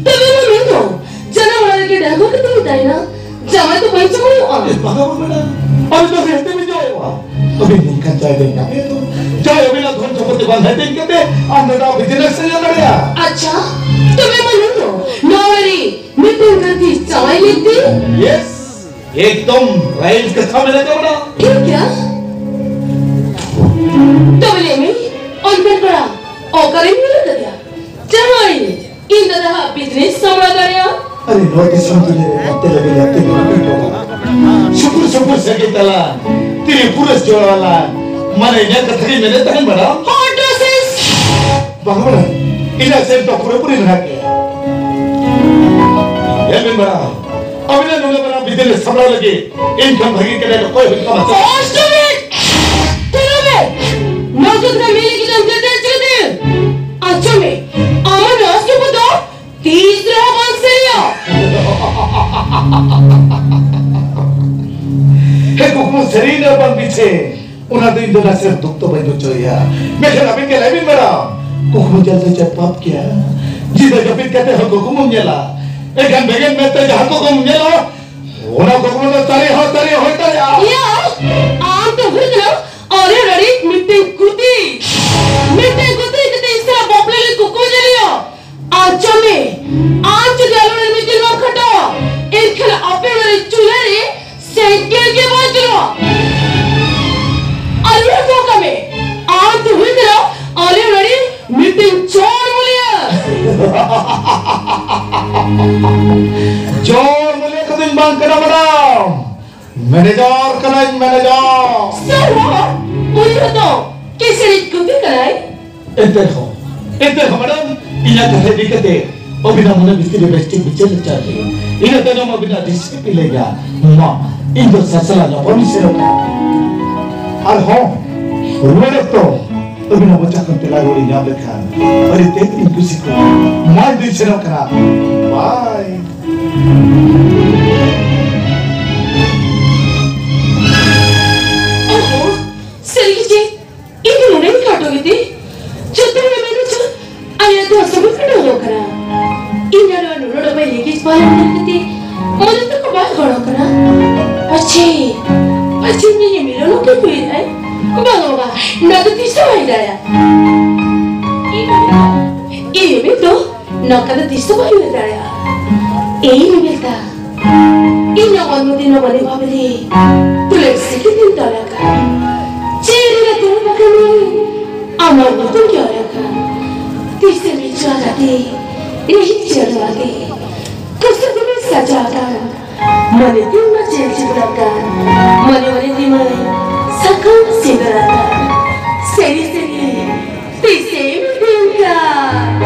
ᱛᱚᱵᱮ ᱢᱟ ᱢᱮᱱ ᱫᱚ ᱡᱟᱱᱟᱢ ᱚᱲᱟᱜ ᱨᱮᱜᱮ ᱰᱟᱺᱜᱩᱣᱟᱹ ᱠᱟᱛᱮ ᱤᱧ ᱛᱟᱦᱮᱱᱟ, ᱡᱟᱶᱟᱭ ᱫᱚ ᱵᱟᱹᱧ ᱡᱟᱶᱟᱭᱚᱜᱼᱟ᱾ ᱮ, ᱵᱟᱝᱟ, ᱵᱟᱝᱟ, ᱢᱮᱰᱟᱢ, ᱟᱢ ᱫᱚ ᱦᱮᱸ ᱛᱮᱢ ᱡᱟᱶᱟᱭᱚᱜᱼᱟ᱾ ᱟᱹᱵᱤᱱ ᱱᱚᱝᱠᱟᱱ ᱡᱟᱶᱟᱭ ᱵᱮᱱ ᱧᱟᱢᱮᱭᱟ ᱛᱚ᱾ ᱡᱟᱶᱟᱭ ᱟᱹᱵᱤᱱᱟᱜ ᱫᱷᱚᱱ ᱥᱚᱢᱯᱚᱛᱤ ᱵᱟᱝ ᱦᱟᱹᱴᱤᱧ ᱠᱟᱛᱮ ᱟᱢ ᱫᱟᱫᱟ ᱵᱤᱡᱽᱱᱮᱥ ᱮ ᱧᱮᱞ ᱫᱟᱲᱮᱭᱟᱜᱼᱟ᱾ ᱟᱪᱪᱷᱟ, ᱛᱚᱵᱮ ᱢᱟ ᱞᱟᱹᱭ ᱫᱚ, ᱱᱚᱣᱟ ᱵᱟᱨᱮ ᱢᱤᱫᱴᱟᱝ ᱜᱟᱛᱮ ᱡᱟᱶᱟᱭ ᱞᱟᱹᱜᱤᱫ? ᱭᱮᱥ᱾ ᱮᱠᱫᱚᱢ ᱨᱟᱭᱤᱴ ᱠᱟᱛᱷᱟ ᱢᱮᱱᱟᱜ ᱛᱟᱵᱚᱱᱟ᱾ ᱴᱷᱤᱠ ᱜᱮᱭᱟ᱾ ᱛᱚᱵᱮ ᱞᱟᱹᱭ ᱢᱮ, ᱚᱱᱠᱟᱱ ᱠᱚᱲᱟ ᱚᱠᱟᱨᱮᱢ ᱧᱮᱞ ᱟᱠᱟᱫᱮᱭᱟ? ᱡᱟᱦᱟᱸᱭ ᱤᱧ ᱫᱟᱫᱟᱣᱟᱜ ᱵᱤᱡᱽᱱᱮᱥ ᱥᱟᱢᱵᱲᱟᱣ ᱫᱟᱲᱮᱭᱟᱜᱼᱟ? ᱟᱨᱮ, ᱱᱚᱣᱟ ᱫᱤᱥᱚᱢ ᱫᱩᱱᱤᱭᱟᱹ ᱨᱮ ᱜᱟᱛᱮ ᱞᱟᱹᱜᱤᱫ ᱜᱟᱛᱮ ᱢᱮᱱᱟᱜ ᱜᱮ ᱵᱟᱹᱱᱩᱜᱼᱟ᱾ ᱥᱩᱯᱩᱨ ᱥᱩᱯᱩᱨ ᱥᱟᱹᱜᱟᱹᱭ ᱛᱟᱞᱟᱝ, ᱛᱤᱨᱤ ᱯᱩᱨᱟᱹᱥ ᱡᱚᱲᱟᱣ ᱟᱞᱟᱝ, ᱢᱟᱱᱮ ᱤᱧᱟᱹᱜ ᱠᱟᱛᱷᱟ ᱜᱤᱧ ᱢᱮᱱᱮᱫ ᱛᱟᱦᱮᱱ ᱵᱟᱲᱟ᱾ ᱦᱚᱴ ᱨᱚᱥᱮᱥ! ᱵᱟᱝ ᱵᱟᱲᱟ, ᱤᱧᱟᱹᱜ ᱥᱮᱱ ᱫᱚ ᱯᱩᱨᱟᱹᱯᱩᱨᱤ ᱢᱮᱱᱟᱜ ᱜᱮᱭᱟ᱾ ᱧᱮᱞ ᱵᱤᱱ ᱵᱟᱲᱟ, ᱟᱹᱵᱤᱱᱟᱜ ᱱᱩᱱᱟᱹᱜ ᱢᱟᱨᱟᱝ ᱵᱤᱡᱽᱱᱮᱥ ᱥᱟᱢᱵᱲᱟᱣ ᱞᱟᱹᱜᱤᱫ ᱤᱧ ᱠᱷᱚᱱ ᱵᱷᱟᱹᱜᱤ ᱠᱮᱰᱮᱴ ᱚᱠᱚᱭ ᱦᱩᱭᱩᱜ ᱛᱟᱢᱟ? ᱚᱥᱴᱚᱢᱤ! ᱛᱷᱤᱨᱚᱜ ᱢᱮ! ᱱᱚᱣᱟ ᱠᱟᱛᱷᱟ ᱢᱮᱱ ᱞᱟᱹᱜᱤᱫ ᱟᱢ ᱪᱮᱫ ᱪᱮᱫ ᱪᱮᱫ? ᱟᱸᱡᱚᱢ ᱢᱮ, ᱟᱢᱟᱜ ᱱᱚᱣᱟ ᱥᱩᱯᱩ ᱫᱚ ᱛᱤᱥ ᱨᱮᱦᱚᱸ ᱵᱟᱝ ᱥᱟᱹᱨᱤᱭᱟ᱾ ᱦᱮᱸ, ᱠᱩᱠᱢᱩ ᱥᱟᱹᱨᱤᱭᱮᱱᱟ ᱵᱟᱝ ᱢᱤᱪᱷᱟᱹ, ᱚᱱᱟ ᱫᱚ ᱤᱧ ᱫᱚ ᱱᱟᱥᱮ ᱫᱩᱠ ᱫᱚ ᱵᱟᱹᱧ ᱵᱩᱡᱷᱟᱹᱣᱮᱫᱼᱟ᱾ ᱢᱮᱱᱠᱷᱟᱱ ᱟᱹᱵᱤᱱ ᱜᱮ ᱞᱟᱹᱭ ᱵᱤᱱ ᱢᱮᱰᱟᱢ, ᱠᱩᱠᱢᱩ ᱧᱮᱞ ᱫᱚ ᱪᱮᱫ ᱯᱟᱯ ᱜᱮᱭᱟ? ᱧᱤᱫᱟᱹ ᱡᱟᱹᱯᱤᱫ ᱠᱟᱛᱮ ᱦᱚᱸ ᱠᱩᱠᱢᱩᱢ ᱧᱮᱞᱟ, ᱮᱱᱠᱷᱟᱱ ᱵᱮᱸᱜᱮᱫ ᱢᱮᱫ ᱛᱮ ᱡᱟᱦᱟᱸ ᱠᱩᱠᱢᱩᱢ ᱧᱮᱞᱟ, ᱚᱱᱟ ᱠᱩᱠᱢᱩ ᱫᱚ ᱥᱟᱹᱨᱤ ᱦᱚᱸ ᱥᱟᱹᱨᱤ ᱦᱩᱭ ᱫᱟᱲᱮᱭᱟᱜᱼᱟ᱾ ᱤᱭᱟ, ᱟᱢ ᱫᱚ ᱦᱩᱭ ᱠᱟᱱᱟ ᱟᱞᱮ ᱨᱟᱹᱲᱤ ᱢᱤᱫᱴᱮᱱ ᱠᱩᱛᱤ, ᱢᱤᱫᱴᱮᱱ ᱠᱩᱛᱤ ᱠᱟᱛᱮ ᱤᱧ ᱥᱟᱞᱟᱜ ᱵᱟᱯᱞᱟ ᱞᱟᱹᱜᱤᱫ ᱠᱩᱠᱢᱩ ᱧᱮᱞᱮᱭᱟ᱾ ᱟᱸᱡᱚᱢ ᱢᱮ, ᱟᱢ ᱡᱩᱫᱤ ᱟᱞᱮ ᱨᱮ ᱢᱤᱫ ᱫᱤᱱ ᱵᱟᱢ ᱠᱷᱟᱴᱟᱣᱟ, ᱮᱱᱠᱷᱟᱱ ᱟᱯᱮ ᱚᱲᱟᱜ ᱨᱮ ᱪᱩᱞᱦᱟᱹ ᱨᱮ ᱥᱮᱸᱜᱮᱞ ᱜᱮ ᱵᱟᱝ ᱡᱩᱞᱩᱜᱼᱟ᱾ ᱟᱨ ᱩᱭᱦᱟᱹᱨ ᱫᱚᱦᱚ ᱠᱟᱜ ᱢᱮ, ᱟᱢ ᱫᱚ ᱦᱩᱭᱩᱜ ᱠᱟᱱᱟ ᱟᱞᱮ ᱚᱲᱟᱜ ᱨᱮ ᱢᱤᱫᱴᱮᱱ ᱪᱚᱨ ᱢᱩᱞᱤᱭᱟᱹ᱾ ᱪᱚᱨ ᱢᱩᱞᱤᱭᱟᱹ ᱠᱚᱫᱚᱧ ᱵᱟᱝ ᱠᱟᱱᱟ ᱢᱮᱰᱟᱢ, ᱢᱮᱱᱮᱡᱟᱨ ᱠᱟᱱᱟᱧ, ᱢᱮᱱᱮᱡᱟᱨ᱾ ᱥᱟᱹᱨᱤ? ᱩᱱᱤ ᱦᱚᱸᱛᱚ ᱠᱤᱥᱟᱹᱬᱤᱡ ᱜᱩᱯᱤ ᱠᱟᱱᱟᱭ᱾ ᱮᱱᱛᱮ ᱨᱮᱦᱚᱸ, ᱮᱱᱛᱮ ᱨᱮᱦᱚᱸ ᱢᱮᱰᱟᱢ, ᱤᱧᱟᱹᱜ ᱠᱟᱛᱷᱟ ᱤᱫᱤ ᱠᱟᱛᱮ ᱟᱹᱵᱤᱱᱟᱜ ᱢᱚᱱᱮ ᱵᱷᱤᱛᱤᱨ ᱨᱮ ᱵᱮᱥ ᱴᱷᱤᱠ ᱵᱤᱪᱟᱹᱨ ᱟᱪᱟᱨ ᱵᱤᱱ᱾ ᱤᱱᱟᱹ ᱛᱟᱭᱱᱚᱢ ᱟᱹᱵᱤᱱᱟᱜ ᱰᱤᱥᱤᱯᱞᱤᱱ ᱞᱟᱹᱭᱟ᱾ ᱢᱟ, ᱤᱧ ᱫᱚ ᱥᱟᱥᱟᱞᱟ ᱧᱟᱯᱟᱢ ᱤᱧ ᱥᱮᱱᱚᱜ ᱠᱟᱱᱟ᱾ ᱟᱨᱦᱚᱸ ᱨᱩᱣᱟᱹᱲ ᱚᱠᱛᱚ ᱟᱹᱵᱤᱱᱟᱜ ᱢᱚᱪᱟ ᱠᱷᱚᱱ ᱛᱮᱞᱟ ᱨᱩᱣᱟᱹᱲ ᱤᱧ ᱧᱟᱢ ᱞᱮᱠᱷᱟᱱ ᱟᱹᱰᱤ ᱛᱮᱫ ᱤᱧ ᱠᱩᱥᱤ ᱠᱚᱜᱼᱟ᱾ ᱢᱟ, ᱤᱧ ᱫᱩᱧ ᱥᱮᱱᱚᱜ ᱠᱟᱱᱟ᱾ ᱵᱟᱭ᱾ ᱚᱦᱚ, ᱥᱟᱹᱨᱤ ᱜᱮ ᱪᱮ? ᱤᱧ ᱫᱚ ᱱᱚᱰᱮᱧ ᱠᱷᱟᱴᱚ ᱜᱮᱛᱮ ᱡᱚᱛᱚ ᱦᱚᱲ ᱢᱮᱱᱟ ᱪᱚ ᱟᱞᱮ ᱟᱹᱛᱩ ᱟᱥᱚᱢ ᱠᱷᱟᱴᱚ ᱦᱚᱲ ᱠᱟᱱᱟ᱾ ᱤᱧ ᱟᱨ ᱱᱚᱰᱮ ᱵᱟᱭ ᱞᱮᱜᱮᱡ ᱵᱟᱞᱟ ᱧᱮᱞ ᱠᱟᱛᱮ ᱢᱚᱱᱮ ᱛᱟᱠᱚ ᱵᱟᱭ ᱜᱚᱲᱚ ᱠᱟᱱᱟ᱾ ᱯᱟᱪᱷᱮ, ᱯᱟᱪᱷᱮ ᱤᱧ ᱢᱤᱞᱚᱱ ᱠᱚ ᱦᱩᱭ ᱫᱟᱭ᱾ ᱵᱟᱝ ᱵᱟᱵᱟ, ᱱᱚᱣᱟ ᱫᱚ ᱛᱤᱥ ᱦᱚᱸ ᱵᱟᱭ ᱫᱟᱲᱮᱭᱟᱜᱼᱟ᱾ ᱤᱧ ᱢᱤᱞᱚᱱ ᱫᱚ ᱱᱚᱝᱠᱟ ᱫᱚ ᱛᱤᱥ ᱦᱚᱸ ᱵᱟᱭ ᱦᱩᱭ ᱫᱟᱲᱮᱭᱟᱜᱼᱟ᱾ ᱮᱭ ᱢᱤᱞᱚᱱ ᱫᱟ᱾ ᱤᱧ ᱱᱚᱣᱟ ᱱᱚᱫᱤ ᱱᱚᱣᱟ ᱨᱮ ᱵᱟᱵᱞᱤ ᱛᱩᱞᱟᱹᱢ ᱥᱤᱠᱤᱛᱤᱧ ᱛᱚᱞ ᱟᱠᱟᱫ᱾ ᱪᱮᱫ ᱨᱮ ᱛᱩᱞᱟᱹᱢ ᱟᱠᱟᱱᱟ? ᱟᱢᱟᱜ ᱧᱩᱛᱩᱢ ᱜᱮ ᱚᱞ ᱟᱠᱟᱫ᱾ ᱛᱤᱥᱮᱢ ᱦᱤᱡᱩᱜᱼᱟ ᱜᱟᱛᱮ? ᱤᱧ ᱪᱮᱫ ᱟᱫᱮ? ᱠᱩᱥᱤ ᱛᱮᱢ ᱥᱟᱡᱟᱣ ᱟᱠᱟᱱ᱾ ᱢᱟᱱᱮ ᱛᱤᱱ ᱢᱟ ᱪᱮᱫ ᱪᱤᱠᱟᱹ ᱟᱠᱟᱱ? ᱢᱟᱱᱮ ᱢᱟᱱᱮ ᱛᱤᱱ ᱢᱟ ᱥᱟᱠᱟᱢ ᱥᱤᱸᱜᱟᱹᱲ ᱟᱠᱟᱱ᱾ ᱥᱟᱹᱨᱤ ᱥᱟᱹᱨᱤ ᱛᱤᱥᱮᱢ ᱦᱤᱲᱤᱧ ᱠᱟᱜ?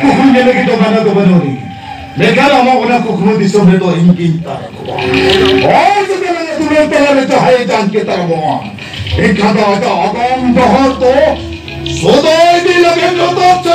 ᱠᱩᱠᱢᱩ ᱧᱮᱞ ᱞᱟᱹᱜᱤᱫ ᱫᱚ ᱢᱟᱱᱟ ᱫᱚ ᱵᱟᱹᱱᱩᱜ ᱟᱹᱱᱤᱡ᱾ ᱢᱮᱱᱠᱷᱟᱱ ᱟᱢᱟᱜ ᱚᱱᱟ ᱠᱩᱠᱢᱩ ᱫᱤᱥᱚᱢ ᱨᱮᱫᱚ ᱤᱧ ᱜᱤᱧ ᱛᱟᱨᱟᱠᱚᱣᱟ᱾ ᱦᱚᱲ ᱡᱩᱫᱤ ᱢᱮᱱᱟ ᱫᱩᱞᱟᱹᱲ ᱛᱟᱞᱟ ᱨᱮ ᱡᱟᱦᱟᱸᱭ ᱡᱟᱝ ᱠᱮ ᱛᱟᱨᱟᱢᱚᱜᱼᱟ, ᱮᱱᱠᱷᱟᱱ ᱫᱚ ᱟᱡᱟᱜ ᱟᱜᱟᱢ ᱰᱟᱦᱟᱨ ᱫᱚ ᱥᱚᱫᱟ ᱤᱫᱤ ᱞᱟᱹᱜᱤᱫ ᱡᱚᱛᱚ